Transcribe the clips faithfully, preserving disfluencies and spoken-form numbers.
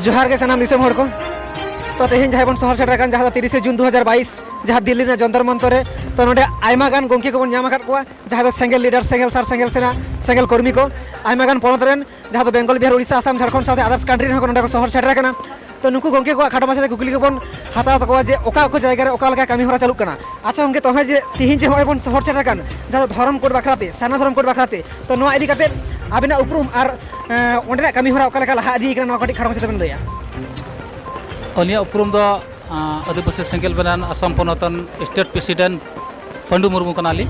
ᱡᱚᱦᱟᱨ ᱜᱮ ᱥᱟᱱᱟᱢ ᱫᱤᱥᱚᱢ ᱦᱚᱲ ᱠᱚ᱾ ᱛᱚ, ᱛᱮᱦᱮᱧ ᱡᱟᱦᱟᱸ ᱵᱚᱱ ᱥᱚᱦᱚᱨ ᱥᱮᱴᱮᱨ ᱟᱠᱟᱱ, ᱡᱟᱦᱟᱸ ᱫᱚ ᱛᱤᱨᱤᱥᱮ ᱡᱩᱱ ᱫᱩ ᱦᱟᱡᱟᱨ ᱵᱟᱭᱤᱥ, ᱡᱟᱦᱟᱸ ᱫᱤᱞᱞᱤ ᱨᱮᱱᱟᱜ ᱡᱚᱱᱛᱚᱨ ᱢᱚᱱᱛᱚᱨ ᱨᱮ, ᱛᱚ, ᱱᱚᱰᱮ ᱟᱭᱢᱟ ᱜᱟᱱ ᱜᱚᱢᱠᱮ ᱠᱚᱵᱚᱱ ᱧᱟᱢ ᱟᱠᱟᱫ ᱠᱚᱣᱟ, ᱡᱟᱦᱟᱸ ᱫᱚ ᱥᱮᱸᱜᱮᱞ ᱞᱤᱰᱟᱨ, ᱥᱮᱸᱜᱮᱞ ᱥᱟᱨ, ᱥᱮᱸᱜᱮᱞ ᱥᱮᱱᱟ, ᱥᱮᱸᱜᱮᱞ ᱠᱚᱨᱢᱤ ᱠᱚ, ᱟᱭᱢᱟ ᱜᱟᱱ ᱯᱚᱱᱚᱛ ᱨᱮᱱ, ᱡᱟᱦᱟᱸ ᱫᱚ ᱵᱮᱝᱜᱚᱞ, ᱵᱤᱦᱟᱨ, ᱩᱲᱤᱥᱥᱟ, ᱟᱥᱟᱢ, ᱡᱷᱟᱲᱠᱷᱚᱸᱰ ᱥᱟᱶᱛᱮ others country ᱨᱮᱦᱚᱸ ᱠᱚ ᱱᱚᱰᱮ ᱠᱚ ᱥᱚᱦᱚᱨ ᱥᱮᱴᱮᱨ ᱟᱠᱟᱱᱟ᱾ ᱛᱚ, ᱱᱩᱠᱩ ᱜᱚᱢᱠᱮ ᱠᱚᱣᱟᱜ ᱠᱷᱟᱴᱚ ᱢᱟᱪᱷᱟᱛᱮ ᱠᱩᱠᱞᱤ ᱠᱚᱵᱚᱱ ᱦᱟᱛᱟᱣ ᱛᱟᱠᱚᱣᱟ ᱡᱮ ᱚᱠᱟ ᱚᱠᱟ ᱡᱟᱭᱜᱟ ᱨᱮ ᱚᱠᱟ ᱞᱮᱠᱟ ᱠᱟᱹᱢᱤ ᱦᱚᱨᱟ ᱪᱟᱹᱞᱩᱜ ᱠᱟᱱᱟ᱾ ᱟᱪᱪᱷᱟ ᱜᱚᱢᱠᱮ, ᱛᱚ, ᱱᱚᱜᱼᱚᱭ ᱡᱮ ᱛᱤᱦᱤᱧ ᱡᱮ ᱱᱚᱜᱼᱚᱭ ᱵᱚᱱ ᱥᱚᱦᱚᱨ ᱥᱮᱴᱮᱨ ᱟᱠᱟᱱ, ᱡᱟᱦᱟᱸ ᱫᱚ ᱫᱷᱚᱨᱚᱢ ᱠᱳᱰ ᱵᱟᱠᱷᱨᱟ ᱛᱮ, ᱥᱟᱨᱱᱟ ᱫᱷᱚᱨᱚᱢ ᱠᱳᱰ ᱵᱟᱠᱷᱨᱟ ᱛᱮ, ᱛᱚ, ᱱᱚᱣᱟ ᱤᱫᱤ ᱠᱟᱛᱮ ᱟᱵᱤᱱᱟᱜ ᱩᱯᱨᱩᱢ ᱟᱨ, ᱮᱸ, ᱚᱸᱰᱮᱱᱟᱜ ᱠᱟᱹᱢᱤ ᱦᱚᱨᱟ ᱚᱠᱟ ᱞᱮᱠᱟ ᱞᱟᱦᱟ ᱤᱫᱤ ᱠᱟᱱᱟ, ᱱᱚᱣᱟ ᱠᱟᱹᱴᱤᱡ ᱠᱷᱟᱴᱚ ᱢᱟᱪᱷᱟ ᱛᱮᱵᱮᱱ ᱞᱟᱹᱭᱟ? ᱟᱹᱞᱤᱧᱟᱜ ᱩᱯᱨᱩᱢ ᱫᱚ, ᱟᱸ, ᱟᱹᱫᱤᱵᱟᱹᱥᱤ ᱥᱮᱸᱜᱮᱞ ᱵᱮᱱᱟᱣ ᱟᱥᱟᱢ ᱯᱚᱱᱚᱛ ᱨᱮᱱ state president ᱯᱟᱹᱱᱰᱩ ᱢᱩᱨᱢᱩ ᱠᱟᱱᱟᱞᱤᱧ᱾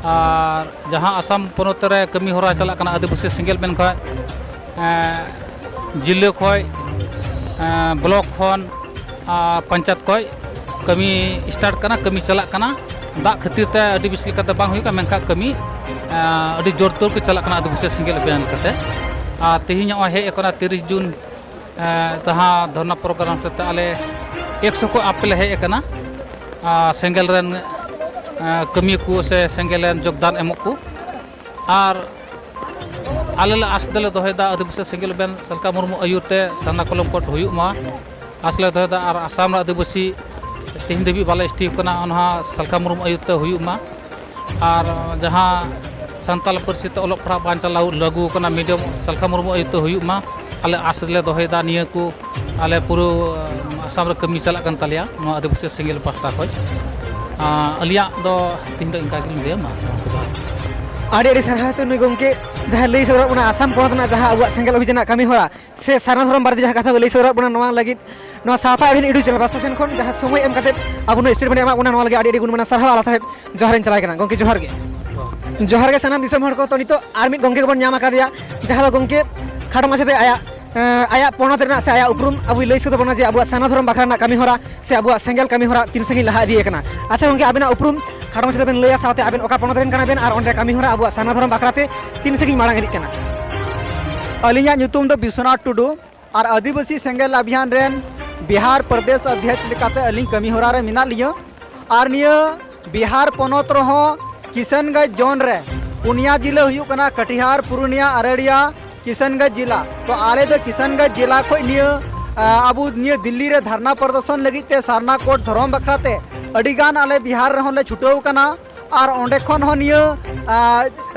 ᱟᱨ ᱡᱟᱦᱟᱸ ᱟᱥᱟᱢ ᱯᱚᱱᱚᱛ ᱨᱮ ᱠᱟᱹᱢᱤ ᱦᱚᱨᱟ ᱪᱟᱞᱟᱜ ᱠᱟᱱᱟ ᱟᱹᱫᱤᱵᱟᱹᱥᱤ ᱥᱮᱸᱜᱮᱞ ᱢᱮᱱ ᱠᱷᱟᱱ, ᱮᱸ, ᱡᱤᱞᱟᱹ ᱠᱷᱚᱱ, ᱮᱸ, block ᱠᱷᱚᱱ, ᱟᱨ ᱯᱚᱧᱪᱟᱭᱮᱛ ᱠᱷᱚᱱ ᱠᱟᱹᱢᱤ start ᱠᱟᱱᱟ, ᱠᱟᱹᱢᱤ ᱪᱟᱞᱟᱜ ᱠᱟᱱᱟ᱾ ᱫᱟᱜ ᱠᱷᱟᱹᱛᱤᱨ ᱛᱮ ᱟᱹᱰᱤ ᱵᱮᱥ ᱞᱮᱠᱟᱛᱮ ᱵᱟᱝ ᱦᱩᱭᱩᱜ ᱠᱟᱱᱟ, ᱢᱮᱱᱠᱷᱟᱱ ᱠᱟᱹᱢᱤ, ᱮᱸ, ᱟᱹᱰᱤ ᱡᱳᱨ ᱛᱳᱨ ᱠᱚ ᱪᱟᱞᱟᱜ ᱠᱟᱱᱟ ᱟᱹᱫᱤᱵᱟᱹᱥᱤ ᱥᱮᱸᱜᱮᱞ ᱚᱵᱷᱤᱭᱟᱱ ᱠᱟᱛᱮ᱾ ᱟᱨ ᱛᱮᱦᱮᱧ ᱱᱚᱜᱼᱚᱭ ᱦᱮᱡ ᱟᱠᱟᱱᱟ ᱛᱤᱨᱤᱥ ᱡᱩᱱ, ᱮᱸ, ᱡᱟᱦᱟᱸ ᱫᱷᱚᱨᱱᱟ program ᱥᱟᱶᱛᱮ ᱟᱞᱮ ᱮᱠᱥᱚ ᱠᱚ up ᱞᱮ ᱦᱮᱡ ᱟᱠᱟᱱᱟ, ᱟᱨ ᱥᱮᱸᱜᱮᱞ ᱨᱮᱱ, ᱮᱸ, ᱠᱟᱹᱢᱤᱭᱟᱹ ᱠᱚ ᱥᱮ ᱥᱮᱸᱜᱮᱞ ᱨᱮᱱ ᱡᱳᱜᱽᱫᱟᱱ ᱮᱢᱚᱜ ᱠᱚ᱾ ᱟᱨ ᱟᱞᱮ ᱞᱮ ᱟᱸᱥ ᱫᱚᱞᱮ ᱫᱚᱦᱚᱭᱮᱫᱟ ᱟᱹᱫᱤᱵᱟᱹᱥᱤ ᱥᱮᱸᱜᱮᱞ ᱚᱵᱷᱤᱭᱟᱱ ᱥᱟᱞᱠᱷᱟ ᱢᱩᱨᱢᱩ ᱟᱹᱭᱩᱨ ᱛᱮ ᱥᱟᱨᱱᱟ ᱠᱚᱞᱚᱢ ᱠᱳᱰ ᱦᱩᱭᱩᱜ ᱢᱟ, ᱟᱸᱥ ᱞᱮ ᱫᱚᱦᱚᱭᱮᱫᱟ᱾ ᱟᱨ ᱟᱥᱟᱢ ᱨᱮ ᱟᱹᱫᱤᱵᱟᱹᱥᱤ ᱛᱮᱦᱮᱧ ᱫᱷᱟᱹᱵᱤᱡ ᱵᱟᱞᱮ ᱮᱥᱴᱤ ᱠᱟᱱᱟ, ᱚᱱᱟ ᱥᱟᱞᱠᱷᱟ ᱢᱩᱨᱢᱩ ᱟᱹᱭᱩᱨ ᱛᱮ ᱦᱩᱭᱩᱜ ᱢᱟ᱾ ᱟᱨ ᱡᱟᱦᱟᱸ ᱥᱟᱱᱛᱟᱲ ᱯᱟᱹᱨᱥᱤ ᱛᱮ ᱚᱞᱚᱜ ᱯᱟᱲᱦᱟᱜ ᱵᱟᱝ ᱪᱟᱞᱟᱣ ᱞᱟᱹᱜᱩ ᱟᱠᱟᱱᱟ, medium ᱥᱟᱞᱠᱷᱟ ᱢᱩᱨᱢᱩ ᱟᱹᱭᱩᱨ ᱛᱮ ᱦᱩᱭᱩᱜ ᱢᱟ᱾ ᱟᱞᱮ ᱟᱸᱥ ᱞᱮ ᱫᱚᱦᱚᱭᱮᱫᱟ ᱱᱤᱭᱟᱹ ᱠᱚ, ᱟᱞᱮ ᱯᱩᱨᱟᱹ ᱟᱥᱟᱢ ᱨᱮ ᱠᱟᱹᱢᱤ ᱪᱟᱞᱟᱜ ᱠᱟᱱ ᱛᱟᱞᱮᱭᱟ ᱱᱚᱣᱟ ᱟᱹᱫᱤᱵᱟᱹᱥᱤ ᱥᱮᱸᱜᱮᱞ ᱯᱟᱦᱴᱟ ᱠᱷᱚᱱ᱾ ᱟᱸ, ᱟᱹᱞᱤᱧᱟᱜ ᱫᱚ ᱛᱮᱦᱮᱧ ᱫᱚ ᱤᱱᱠᱟ ᱜᱮᱞᱤᱧ ᱞᱟᱹᱭᱟ, ᱢᱟ ᱥᱟᱱᱟᱢ ᱠᱚ ᱡᱚᱦᱟᱨ᱾ ᱟᱹᱰᱤ ᱟᱹᱰᱤ ᱥᱟᱨᱦᱟᱣ ᱛᱚ ᱱᱩᱭ ᱜᱚᱢᱠᱮ ᱡᱟᱦᱟᱸᱭ ᱞᱟᱹᱭ ᱥᱚᱫᱚᱨᱟᱜ ᱵᱚᱱᱟ ᱟᱥᱟᱢ ᱯᱚᱱᱚᱛ ᱨᱮᱱᱟᱜ ᱡᱟᱦᱟᱸ ᱟᱵᱚᱣᱟᱜ ᱥᱮᱸᱜᱮᱞ ᱚᱵᱷᱤᱡᱟᱱ ᱨᱮᱱᱟᱜ ᱠᱟᱹᱢᱤ ᱦᱚᱨᱟ, ᱥᱮ ᱥᱟᱨᱱᱟ ᱫᱷᱚᱨᱚᱢ ᱵᱟᱨᱮᱛᱮ ᱡᱟᱦᱟᱸ ᱠᱟᱛᱷᱟ ᱵᱚᱱ ᱞᱟᱹᱭ ᱥᱚᱫᱚᱨᱟᱜ ᱵᱚᱱᱟ, ᱱᱚᱣᱟ ᱞᱟᱹᱜᱤᱫ ᱱᱚᱣᱟ ᱥᱟᱶᱛᱟ ᱟᱹᱨᱤ ᱤᱰᱤᱭᱳ ᱪᱮᱱᱮᱞ ᱯᱟᱥᱴᱟ ᱥᱮᱱ ᱠᱷᱚᱱ ᱡᱟᱦᱟᱸ ᱥᱚᱢᱚᱭ ᱮᱢ ᱠᱟᱛᱮ ᱟᱵᱚ ᱱᱚᱣᱟ statement ᱮ ᱮᱢᱟᱜ ᱵᱚᱱᱟ, ᱱᱚᱣᱟ ᱞᱟᱹᱜᱤᱫ ᱟᱹᱰᱤ ᱟᱹᱰᱤ ᱜᱩᱱ ᱢᱟᱱᱟᱣ ᱥᱟᱨᱦᱟᱣ ᱟᱨ ᱟᱥᱟ ᱥᱮᱫ ᱡᱚᱦᱟᱨ ᱤᱧ ᱪᱟᱞᱟᱭ ᱠᱟᱱᱟ᱾ ᱜᱚᱢᱠᱮ ᱡᱚᱦᱟᱨ ᱜᱮ᱾ ᱡᱚᱦᱟᱨ ᱜᱮ ᱥᱟᱱᱟᱢ ᱫᱤᱥᱚᱢ ᱦᱚᱲ ᱠᱚ᱾ ᱛᱚ ᱱᱤᱛᱚᱜ ᱟᱨ ᱢᱤᱫ ᱜᱚᱢᱠᱮ ᱜᱮᱵᱚᱱ ᱧᱟᱢ ᱟᱠᱟᱫᱮᱭᱟ, ᱡᱟᱦᱟᱸ ᱫᱚ ᱜᱚᱢᱠᱮ ᱠᱷᱟᱴᱚ ᱢᱟᱪᱷᱟᱛᱮ ᱟᱭᱟᱜ, ᱮᱸ, ᱟᱭᱟᱜ ᱯᱚᱱᱚᱛ ᱨᱮᱱᱟᱜ ᱥᱮ ᱟᱭᱟᱜ ᱩᱯᱨᱩᱢ ᱟᱵᱚᱭ ᱞᱟᱹᱭ ᱥᱚᱫᱚᱨ ᱵᱚᱱᱟ ᱡᱮ ᱟᱵᱚᱣᱟᱜ ᱥᱟᱨᱱᱟ ᱫᱷᱚᱨᱚᱢ ᱵᱟᱠᱷᱨᱟ ᱨᱮᱱᱟᱜ ᱠᱟᱹᱢᱤ ᱦᱚᱨᱟ ᱥᱮ ᱟᱵᱚᱣᱟᱜ ᱥᱮᱸᱜᱮᱞ ᱠᱟᱹᱢᱤ ᱦᱚᱨᱟ ᱛᱤᱱ ᱥᱟᱺᱜᱤᱧ ᱞᱟᱦᱟ ᱤᱫᱤ ᱟᱠᱟᱱᱟ᱾ ᱟᱪᱪᱷᱟ ᱜᱚᱢᱠᱮ, ᱟᱵᱮᱱᱟᱜ ᱩᱯᱨᱩᱢ ᱠᱷᱟᱴᱚ ᱢᱟᱪᱷᱟ ᱛᱮᱵᱮᱱ ᱞᱟᱹᱭᱟ, ᱥᱟᱶᱛᱮ ᱟᱵᱮᱱ ᱚᱠᱟ ᱯᱚᱱᱚᱛ ᱨᱮᱱ ᱠᱟᱱᱟ ᱵᱮᱱ ᱟᱨ ᱚᱸᱰᱮ ᱠᱟᱹᱢᱤ ᱦᱚᱨᱟ ᱟᱵᱚᱣᱟᱜ ᱥᱟᱨᱱᱟ ᱫᱷᱚᱨᱚᱢ ᱵᱟᱠᱷᱨᱟ ᱛᱮ ᱛᱤᱱ ᱥᱟᱺᱜᱤᱧ ᱢᱟᱲᱟᱝ ᱤᱫᱤᱜ ᱠᱟᱱᱟ? ᱟᱹᱞᱤᱧᱟᱜ ᱧᱩᱛᱩᱢ ᱫᱚ ᱵᱤᱥᱣᱚᱱᱟᱛᱷ ᱴᱩᱰᱩ ᱟᱨ ᱟᱹᱫᱤᱵᱟᱹᱥᱤ ᱥᱮᱸᱜᱮᱞ ᱚᱵᱷᱤᱭᱟᱱ ᱨᱮᱱ ᱵᱤᱦᱟᱨ ᱯᱨᱚᱫᱮᱥ ᱚᱫᱷᱭᱚᱠᱥ ᱞᱮᱠᱟᱛᱮ ᱟᱹᱞᱤᱧ ᱠᱟᱹᱢᱤ ᱦᱚᱨᱟ ᱨᱮ ᱢᱮᱱᱟᱜ ᱞᱤᱧᱟᱹ᱾ ᱟᱨ ᱱᱤᱭᱟᱹ ᱵᱤᱦᱟᱨ ᱯᱚᱱᱚᱛ ᱨᱮᱦᱚᱸ ᱠᱤᱥᱟᱱᱜᱚᱸᱡᱽ ᱡᱳᱱ ᱨᱮ ᱯᱩᱱᱭᱟ ᱡᱤᱞᱟᱹ ᱦᱩᱭᱩᱜ ᱠᱟᱱᱟ ᱠᱟᱴᱤᱦᱟᱨ, ᱯᱩᱨᱩᱞᱤᱭᱟ, ᱟᱨᱟᱲᱤᱭᱟ, ᱠᱤᱥᱟᱱᱜᱚᱸᱡᱽ ᱡᱮᱞᱟ᱾ ᱛᱚ ᱟᱞᱮ ᱫᱚ ᱠᱤᱥᱟᱱᱜᱚᱸᱡᱽ ᱡᱮᱞᱟ ᱠᱷᱚᱱ ᱱᱤᱭᱟᱹ, ᱟ, ᱟᱵᱚ ᱱᱤᱭᱟᱹ ᱫᱤᱞᱞᱤ ᱨᱮ ᱫᱷᱟᱨᱱᱟ ᱯᱨᱚᱫᱚᱨᱥᱚᱱ ᱞᱟᱹᱜᱤᱫ ᱛᱮ ᱥᱟᱨᱱᱟ ᱠᱳᱰ ᱫᱷᱚᱨᱚᱢ ᱵᱟᱠᱷᱨᱟ ᱛᱮ ᱟᱹᱰᱤ ᱜᱟᱱ ᱟᱞᱮ ᱵᱤᱦᱟᱨ ᱨᱮᱦᱚᱸ ᱞᱮ ᱪᱷᱩᱴᱟᱹᱣ ᱟᱠᱟᱱᱟ᱾ ᱟᱨ ᱚᱸᱰᱮ ᱠᱷᱚᱱ ᱦᱚᱸ ᱱᱤᱭᱟᱹ, ᱟ,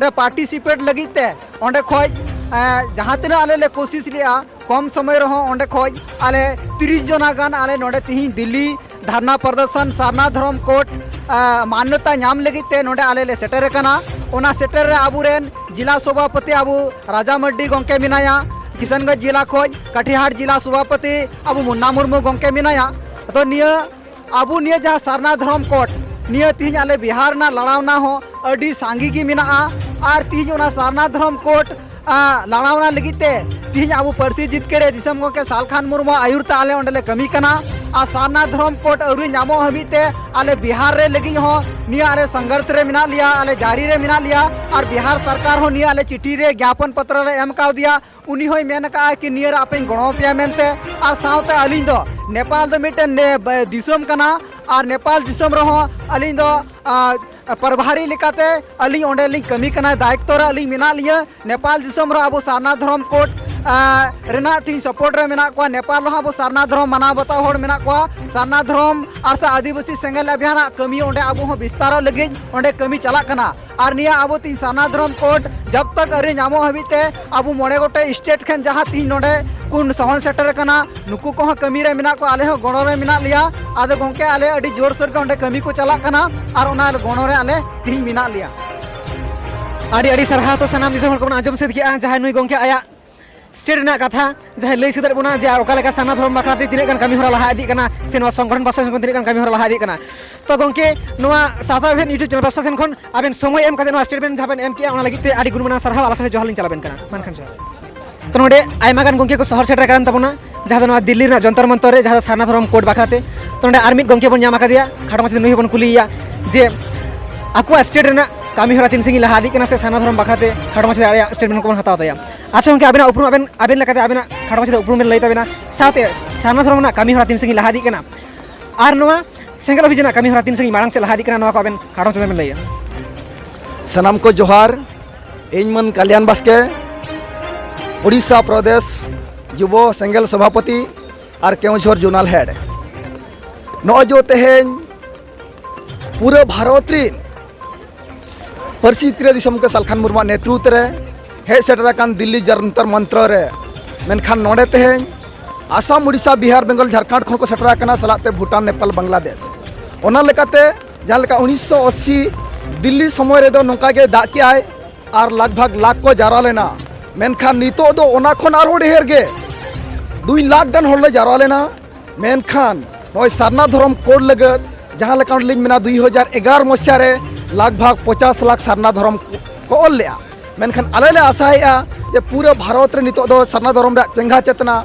ᱨᱮ ᱯᱟᱨᱴᱤᱥᱤᱯᱮᱴ ᱞᱟᱹᱜᱤᱫ ᱛᱮ ᱚᱸᱰᱮ ᱠᱷᱚᱱ, ᱟ, ᱡᱟᱦᱟᱸ ᱛᱤᱱᱟᱹᱜ ᱟᱞᱮ ᱞᱮ ᱠᱳᱥᱤᱥ ᱞᱮᱜᱼᱟ, ᱠᱚᱢ ᱥᱚᱢᱚᱭ ᱨᱮᱦᱚᱸ ᱚᱸᱰᱮ ᱠᱷᱚᱱ ᱟᱞᱮ ᱛᱤᱨᱤᱥ ᱡᱚᱱᱟ ᱜᱟᱱ ᱟᱞᱮ ᱱᱚᱰᱮ ᱛᱤᱦᱤᱧ ᱫᱤᱞᱞᱤ ᱫᱷᱟᱨᱱᱟ ᱯᱨᱚᱫᱚᱨᱥᱚᱱ ᱥᱟᱨᱱᱟ ᱫᱷᱚᱨᱚᱢ ᱠᱳᱰ, ᱟ, ᱢᱟᱱᱱᱚᱛᱟ ᱧᱟᱢ ᱞᱟᱹᱜᱤᱫ ᱛᱮ ᱱᱚᱰᱮ ᱟᱞᱮ ᱞᱮ ᱥᱮᱴᱮᱨ ᱟᱠᱟᱱᱟ᱾ ᱚᱱᱟ ᱥᱮᱴᱮᱨ ᱨᱮ ᱟᱵᱚᱨᱮᱱ ᱡᱮᱞᱟ ᱥᱚᱵᱷᱟᱯᱚᱛᱤ ᱟᱵᱚ ᱨᱟᱡᱟ ᱢᱟᱨᱰᱤ ᱜᱚᱢᱠᱮ ᱢᱮᱱᱟᱭᱟ, ᱠᱤᱥᱟᱱᱜᱚᱸᱡᱽ ᱡᱮᱞᱟ ᱠᱷᱚᱱ ᱠᱟᱴᱤᱦᱟᱴ ᱡᱮᱞᱟ ᱥᱚᱵᱷᱟᱯᱚᱛᱤ ᱟᱵᱚ ᱢᱩᱱᱱᱟ ᱢᱩᱨᱢᱩ ᱜᱚᱢᱠᱮ ᱢᱮᱱᱟᱭᱟ᱾ ᱛᱚ ᱱᱤᱭᱟᱹ ᱟᱵᱚ ᱱᱤᱭᱟᱹ ᱡᱟᱦᱟᱸ ᱥᱟᱨᱱᱟ ᱫᱷᱚᱨᱚᱢ ᱠᱳᱰ, ᱱᱤᱭᱟᱹ ᱛᱤᱦᱤᱧ ᱟᱞᱮ ᱵᱤᱦᱟᱨ ᱨᱮᱱᱟᱜ ᱞᱟᱲᱟᱣᱱᱟ ᱦᱚᱸ ᱟᱹᱰᱤ ᱥᱟᱸᱜᱮ ᱜᱮ ᱢᱮᱱᱟᱜᱼᱟ᱾ ᱟᱨ ᱛᱤᱦᱤᱧ ᱚᱱᱟ ᱥᱟᱨᱱᱟ ᱫᱷᱚᱨᱚᱢ ᱠᱳᱰ, ᱟ, ᱞᱟᱲᱟᱣᱱᱟ ᱞᱟᱹᱜᱤᱫ ᱛᱮ ᱛᱤᱦᱤᱧ ᱟᱵᱚ ᱯᱟᱹᱨᱥᱤ ᱡᱤᱛᱠᱟᱹᱨᱤᱭᱟᱹ ᱫᱤᱥᱚᱢ ᱜᱚᱢᱠᱮ ᱥᱟᱞᱠᱷᱟᱱ ᱢᱩᱨᱢᱩ ᱟᱹᱭᱩᱨ ᱛᱮ ᱟᱞᱮ ᱚᱸᱰᱮ ᱞᱮ ᱠᱟᱹᱢᱤ ᱠᱟᱱᱟ᱾ ᱟᱨ ᱥᱟᱨᱱᱟ ᱫᱷᱚᱨᱚᱢ ᱠᱳᱰ ᱟᱹᱣᱨᱤ ᱧᱟᱢᱚᱜ ᱦᱟᱹᱵᱤᱡ ᱛᱮ ᱟᱞᱮ ᱵᱤᱦᱟᱨ ᱨᱮ ᱞᱟᱹᱜᱤᱫ ᱦᱚᱸ ᱱᱤᱭᱟᱹ ᱟᱞᱮ ᱥᱚᱝᱜᱷᱚᱨᱥ ᱨᱮ ᱢᱮᱱᱟᱜ ᱞᱮᱭᱟ, ᱟᱞᱮ ᱡᱟᱹᱨᱤ ᱨᱮ ᱢᱮᱱᱟᱜ ᱞᱮᱭᱟ᱾ ᱟᱨ ᱵᱤᱦᱟᱨ ᱥᱚᱨᱠᱟᱨ ᱦᱚᱸ ᱱᱤᱭᱟᱹ ᱟᱞᱮ ᱪᱤᱴᱷᱤ ᱨᱮ ᱜᱭᱟᱯᱚᱱ ᱯᱚᱛᱨᱚ ᱞᱮ ᱮᱢ ᱠᱟᱣᱫᱮᱭᱟ, ᱩᱱᱤ ᱦᱚᱸᱭ ᱢᱮᱱ ᱟᱠᱟᱫᱼᱟ ᱠᱤ ᱱᱤᱭᱟᱹ ᱨᱮ ᱟᱯᱮᱧ ᱜᱚᱲᱚ ᱟᱯᱮᱭᱟ ᱢᱮᱱᱛᱮ᱾ ᱟᱨ ᱥᱟᱶᱛᱮ ᱟᱹᱞᱤᱧ ᱫᱚ ᱱᱮᱯᱟᱞ ᱫᱚ ᱢᱤᱫᱴᱮᱱ ᱱᱮ-, ᱵ-, ᱫᱤᱥᱚᱢ ᱠᱟᱱᱟ, ᱟᱨ ᱱᱮᱯᱟᱞ ᱫᱤᱥᱚᱢ ᱨᱮᱦᱚᱸ ᱟᱹᱞᱤᱧ ᱫᱚ, ᱟ, ᱯᱨᱚᱵᱷᱟᱨᱤ ᱞᱮᱠᱟᱛᱮ ᱟᱹᱞᱤᱧ ᱚᱸᱰᱮ ᱞᱤᱧ ᱠᱟᱹᱢᱤ ᱠᱟᱱᱟ, ᱫᱟᱭᱤᱛᱛᱚ ᱨᱮ ᱟᱹᱞᱤᱧ ᱢᱮᱱᱟᱜ ᱞᱤᱧᱟᱹ᱾ ᱱᱮᱯᱟᱞ ᱫᱤᱥᱚᱢ ᱨᱮ ᱟᱵᱚ ᱥᱟᱨᱱᱟ ᱫᱷᱚᱨᱚᱢ ᱠᱳᱰ, ᱟ, ᱨᱮᱱᱟᱜ ᱛᱤᱦᱤᱧ ᱥᱟᱯᱳᱨᱴ ᱨᱮ ᱢᱮᱱᱟᱜ ᱠᱚᱣᱟ᱾ ᱱᱮᱯᱟᱞ ᱨᱮᱦᱚᱸ ᱟᱵᱚ ᱥᱟᱨᱱᱟ ᱫᱷᱚᱨᱚᱢ ᱢᱟᱱᱟᱣ ᱵᱟᱛᱟᱣ ᱦᱚᱲ ᱢᱮᱱᱟᱜ ᱠᱚᱣᱟ᱾ ᱥᱟᱨᱱᱟ ᱫᱷᱚᱨᱚᱢ ᱟᱨ ᱥᱮ ᱟᱹᱫᱤᱵᱟᱹᱥᱤ ᱥᱮᱸᱜᱮᱞ ᱚᱵᱷᱤᱭᱟᱱᱟᱜ ᱠᱟᱹᱢᱤ ᱚᱸᱰᱮ ᱟᱵᱚ ᱦᱚᱸ ᱵᱤᱥᱛᱟᱨᱚᱜ ᱞᱟᱹᱜᱤᱫ ᱚᱸᱰᱮ ᱠᱟᱹᱢᱤ ᱪᱟᱞᱟᱜ ᱠᱟᱱᱟ᱾ ᱟᱨ ᱱᱤᱭᱟᱹ ᱟᱵᱚ ᱛᱤᱦᱤᱧ ᱥᱟᱨᱱᱟ ᱫᱷᱚᱨᱚᱢ ᱠᱳᱰ ᱡᱟᱵ ᱛᱟᱠ ᱟᱹᱣᱨᱤ ᱧᱟᱢᱚᱜ ᱦᱟᱹᱵᱤᱡ ᱛᱮ ᱟᱵᱚ ᱢᱚᱬᱮ ᱜᱚᱴᱮᱡ ᱥᱴᱮᱴ ᱠᱷᱚᱱ ᱡᱟᱦᱟᱸ ᱛᱤᱦᱤᱧ ᱱᱚᱰᱮ ᱠᱚ ᱥᱚᱦᱚᱨ ᱥᱮᱴᱮᱨ ᱟᱠᱟᱱᱟ, ᱱᱩᱠᱩ ᱠᱚᱦᱚᱸ ᱠᱟᱹᱢᱤ ᱨᱮ ᱢᱮᱱᱟᱜ ᱠᱚᱣᱟ, ᱟᱞᱮ ᱦᱚᱸ ᱜᱚᱲᱚ ᱨᱮ ᱢᱮᱱᱟᱜ ᱞᱮᱭᱟ᱾ ᱟᱫᱚ ᱜᱚᱢᱠᱮ, ᱟᱞᱮ ᱟᱹᱰᱤ ᱡᱳᱨᱥᱳᱨ ᱜᱮ ᱚᱸᱰᱮ ᱠᱟᱹᱢᱤ ᱠᱚ ᱪᱟᱞᱟᱜ ᱠᱟᱱᱟ ᱟᱨ ᱚᱱᱟ ᱜᱚᱲᱚ ᱨᱮ ᱟᱞᱮ ᱛᱤᱦᱤᱧ ᱢᱮᱱᱟᱜ ᱞᱮᱭᱟ᱾ ᱟᱹᱰᱤ ᱟᱹᱰᱤ ᱥᱟᱨᱦᱟᱣ᱾ ᱛᱚ ᱥᱟᱱᱟᱢ ᱫᱤᱥᱚᱢ ᱦᱚᱲ ᱠᱚᱵᱚᱱ ᱟᱸᱡᱚᱢ ᱥᱟᱹᱛ ᱠᱮᱜᱼᱟ ᱡᱟᱦᱟᱸᱭ ᱱᱩᱭ ᱜᱚᱢᱠᱮ ᱟᱭᱟᱜ ᱥᱴᱮᱴ ᱨᱮᱱᱟᱜ ᱠᱟᱛᱷᱟ ᱡᱟᱦᱟᱸᱭ ᱞᱟᱹᱭ ᱥᱚᱫᱚᱨᱮᱫ ᱵᱚᱱᱟ ᱡᱮ ᱟᱨ ᱚᱠᱟ ᱞᱮᱠᱟ ᱥᱟᱨᱱᱟ ᱫᱷᱚᱨᱚᱢ ᱵᱟᱠᱷᱨᱟ ᱛᱮ ᱛᱤᱱᱟᱹᱜ ᱜᱟᱱ ᱠᱟᱹᱢᱤ ᱦᱚᱨᱟ ᱞᱟᱦᱟ ᱤᱫᱤᱜ ᱠᱟᱱᱟ ᱥᱮ ᱱᱚᱣᱟ ᱥᱚᱝᱜᱚᱴᱷᱚᱱ ᱯᱟᱥᱴᱟ ᱥᱮᱱ ᱠᱷᱚᱱ ᱛᱤᱱᱟᱹᱜ ᱜᱟᱱ ᱠᱟᱹᱢᱤ ᱦᱚᱨᱟ ᱞᱟᱦᱟ ᱤᱫᱤᱜ ᱠᱟᱱᱟ᱾ ᱛᱚ ᱜᱚᱢᱠᱮ, ᱱᱚᱣᱟ ᱥᱟᱶᱛᱟ ᱵᱷᱮᱫ YouTube ᱪᱮᱱᱮᱞ ᱯᱟᱥᱴᱟ ᱥᱮᱱ ᱠᱷᱚᱱ ᱟᱵᱮᱱ ᱥᱚᱢᱚᱭ ᱮᱢ ᱠᱟᱛᱮ ᱱᱚᱣᱟ ᱥᱴᱮᱴᱢᱮᱱᱴ ᱡᱟᱦᱟᱸ ᱵᱮᱱ ᱮᱢ ᱠᱮᱜᱼᱟ, ᱚᱱᱟ ᱞᱟᱹᱜᱤᱫ ᱛᱮ ᱟᱹᱰᱤ ᱜᱩᱱᱢᱟᱱᱟᱣ ᱥᱟᱨᱦᱟᱣ, ᱟᱞᱮ ᱥᱟᱛᱮ ᱡᱚᱦᱟᱨ ᱞᱤᱧ ᱪᱟᱞᱟᱵᱮᱱ ᱠᱟᱱᱟ᱾ ᱢᱟ ᱮᱱᱠᱷᱟᱱ ᱡᱚᱦᱟᱨ᱾ ᱛᱚ ᱱᱚᱰᱮ ᱟᱭᱢᱟ ᱜᱟᱱ ᱜᱚᱢᱠᱮ ᱠᱚ ᱥᱚᱦᱚᱨ ᱥᱮᱴᱮᱨ ᱟᱠᱟᱱ ᱛᱟᱵᱚᱱᱟ, ᱡᱟᱦᱟᱸ ᱫᱚ ᱱᱚᱣᱟ ᱫᱤᱞᱞᱤ ᱨᱮᱱᱟᱜ ᱡᱚᱱᱛᱚᱨ ᱢᱚᱱᱛᱚᱨ ᱨᱮ ᱡᱟᱦᱟᱸ ᱫᱚ ᱥᱟᱨᱱᱟ ᱫᱷᱚᱨᱚᱢ ᱠᱳᱰ ᱵᱟᱠᱷᱨᱟ ᱛᱮ᱾ ᱛᱚ ᱱᱚᱰᱮ ᱟᱨ ᱢᱤᱫ ᱜᱚᱢᱠᱮ ᱵᱚᱱ ᱧᱟᱢ ᱟᱠᱟᱫᱮᱭᱟ, ᱠᱷᱟᱴᱚ ᱢᱟᱪᱷᱟ ᱛᱮ ᱱᱩᱭ ᱦᱚᱸᱵᱚᱱ ᱠᱩᱞᱤᱭᱮᱭᱟ ᱡᱮ ᱟᱠᱚᱣᱟᱜ ᱥᱴᱮᱴ ᱨᱮᱱᱟᱜ ᱠᱟᱹᱢᱤ ᱦᱚᱨᱟ ᱛᱤᱱ ᱥᱟᱺᱜᱤᱧ ᱞᱟᱦᱟ ᱤᱫᱤᱜ ᱠᱟᱱᱟ ᱥᱮ ᱥᱟᱨᱱᱟ ᱫᱷᱚᱨᱚᱢ ᱵᱟᱠᱷᱨᱟ ᱛᱮ ᱠᱷᱟᱴᱚ ᱢᱟᱪᱷᱟ ᱛᱮ ᱟᱞᱮᱭᱟᱜ ᱥᱴᱮᱴᱢᱮᱱᱴ ᱠᱚᱵᱚᱱ ᱦᱟᱛᱟᱣ ᱛᱟᱭᱟ᱾ ᱟᱪᱪᱷᱟ ᱜᱚᱢᱠᱮ, ᱟᱵᱮᱱᱟᱜ ᱩᱯᱨᱩᱢ, ᱟᱵᱮᱱ, ᱟᱵᱮᱱ ᱞᱮᱠᱟᱛᱮ ᱟᱵᱮᱱᱟᱜ ᱠᱷᱟᱴᱚ ᱢᱟᱪᱷᱟ ᱛᱮ ᱩᱯᱨᱩᱢ ᱵᱮᱱ ᱞᱟᱹᱭ ᱛᱟᱵᱮᱱᱟ, ᱥᱟᱶᱛᱮ ᱥᱟᱨᱱᱟ ᱫᱷᱚᱨᱚᱢ ᱨᱮᱱᱟᱜ ᱠᱟᱹᱢᱤ ᱦᱚᱨᱟ ᱛᱤᱱ ᱥᱟᱺᱜᱤᱧ ᱞᱟᱦᱟ ᱤᱫᱤᱜ ᱠᱟᱱᱟ, ᱟᱨ ᱱᱚᱣᱟ ᱥᱮᱸᱜᱮᱞ ᱚᱵᱷᱤᱡᱟᱱᱟᱜ ᱠᱟᱹᱢᱤ ᱦᱚᱨᱟ ᱛᱤᱱ ᱥᱟᱺᱜᱤᱧ ᱢᱟᱲᱟᱝ ᱥᱮᱫ ᱞᱟᱦᱟ ᱤᱫᱤᱜ ᱠᱟᱱᱟ, ᱱᱚᱣᱟ ᱠᱚ ᱟᱵᱮᱱ ᱠᱷᱟᱴᱚ ᱢᱟᱪᱷᱟ ᱛᱮᱵᱮᱱ ᱞᱟᱹᱭᱟ᱾ ᱥᱟᱱᱟᱢ ᱠᱚ ᱡᱚᱦᱟᱨ᱾ ᱤᱧ ᱢᱟᱹᱱ ᱠᱟᱞᱭᱟᱱ ᱵᱟᱥᱠᱮ, ᱳᱰᱤᱥᱟ ᱯᱨᱚᱫᱮᱥ ᱡᱩᱵᱚ ᱥᱮᱸᱜᱮᱞ ᱥᱚᱵᱷᱟᱯᱚᱛᱤ ᱟᱨ ᱠᱮᱣᱚᱱᱡᱷᱚᱨ ᱡᱳᱱᱟᱞ ᱦᱮᱰ᱾ ᱱᱚᱜᱼᱚᱭ ᱡᱮ ᱛᱮᱦᱮᱧ ᱯᱩᱨᱟᱹ ᱵᱷᱟᱨᱚᱛ ᱨᱤᱱ ᱯᱟᱹᱨᱥᱤ ᱛᱤᱨᱟᱹ ᱫᱤᱥᱚᱢ ᱠᱚ ᱥᱟᱞᱠᱷᱟᱱ ᱢᱩᱨᱢᱩᱣᱟᱜ ᱱᱮᱛᱨᱩᱛ ᱨᱮ ᱦᱮᱡ ᱥᱮᱴᱮᱨ ᱟᱠᱟᱱ ᱫᱤᱞᱞᱤ ᱡᱚᱱᱛᱚᱨ ᱢᱚᱱᱛᱨᱚ ᱨᱮ, ᱢᱮᱱᱠᱷᱟᱱ ᱱᱚᱰᱮ ᱛᱮᱦᱮᱧ ᱟᱥᱟᱢ, ᱩᱰᱤᱥᱟ, ᱵᱤᱦᱟᱨ, ᱵᱮᱝᱜᱚᱞ, ᱡᱷᱟᱲᱠᱷᱚᱸᱰ ᱠᱷᱚᱱ ᱠᱚ ᱥᱮᱴᱮᱨ ᱟᱠᱟᱱᱟ, ᱥᱟᱞᱟᱜ ᱛᱮ ᱵᱷᱩᱴᱟᱱ, ᱱᱮᱯᱟᱞ, ᱵᱟᱝᱞᱟᱫᱮᱥ᱾ ᱚᱱᱟ ᱞᱮᱠᱟᱛᱮ ᱡᱟᱦᱟᱸ ᱞᱮᱠᱟ ᱩᱱᱤᱥᱥᱚ ᱟᱥᱤ ᱫᱤᱞᱞᱤ ᱥᱚᱢᱚᱭ ᱨᱮᱫᱚ ᱱᱚᱝᱠᱟ ᱜᱮ ᱫᱟᱜ ᱠᱮᱜᱼᱟᱭ ᱟᱨ ᱞᱟᱜᱽ ᱵᱷᱟᱜᱽ ᱞᱟᱠᱷ ᱠᱚ ᱡᱟᱣᱨᱟ ᱞᱮᱱᱟ, ᱢᱮᱱᱠᱷᱟᱱ ᱱᱤᱛᱚᱜ ᱫᱚ ᱚᱱᱟ ᱠᱷᱚᱱ ᱟᱨᱦᱚᱸ ᱰᱷᱮᱨ ᱜᱮ ᱫᱩᱭ ᱞᱟᱠᱷ ᱜᱟᱱ ᱦᱚᱲ ᱞᱮ ᱡᱟᱣᱨᱟ ᱞᱮᱱᱟ᱾ ᱢᱮᱱᱠᱷᱟᱱ ᱱᱚᱜᱼᱚᱭ ᱥᱟᱨᱱᱟ ᱫᱷᱚᱨᱚᱢ ᱠᱳᱰ ᱞᱟᱹᱜᱤᱫ ᱡᱟᱦᱟᱸ ᱞᱮᱠᱟ ᱚᱸᱰᱮ ᱞᱤᱧ ᱢᱮᱱᱟ, ᱫᱩᱭ ᱦᱟᱡᱟᱨ ᱮᱜᱟᱨᱚ ᱢᱚᱥᱤᱦᱟ ᱨᱮ ᱞᱟᱜᱽ ᱵᱷᱟᱜᱽ ᱯᱚᱪᱟᱥ ᱞᱟᱠᱷ ᱥᱟᱨᱱᱟ ᱫᱷᱚᱨᱚᱢ ᱠᱚ ᱚᱞ ᱞᱮᱜᱼᱟ᱾ ᱢᱮᱱᱠᱷᱟᱱ ᱟᱞᱮ ᱞᱮ ᱟᱥᱟᱭᱮᱜᱼᱟ ᱡᱮ ᱯᱩᱨᱟᱹ ᱵᱷᱟᱨᱚᱛ ᱨᱮ ᱱᱤᱛᱚᱜ ᱫᱚ ᱥᱟᱨᱱᱟ ᱫᱷᱚᱨᱚᱢ ᱨᱮᱭᱟᱜ ᱪᱮᱸᱜᱷᱟ ᱪᱮᱛᱱᱟ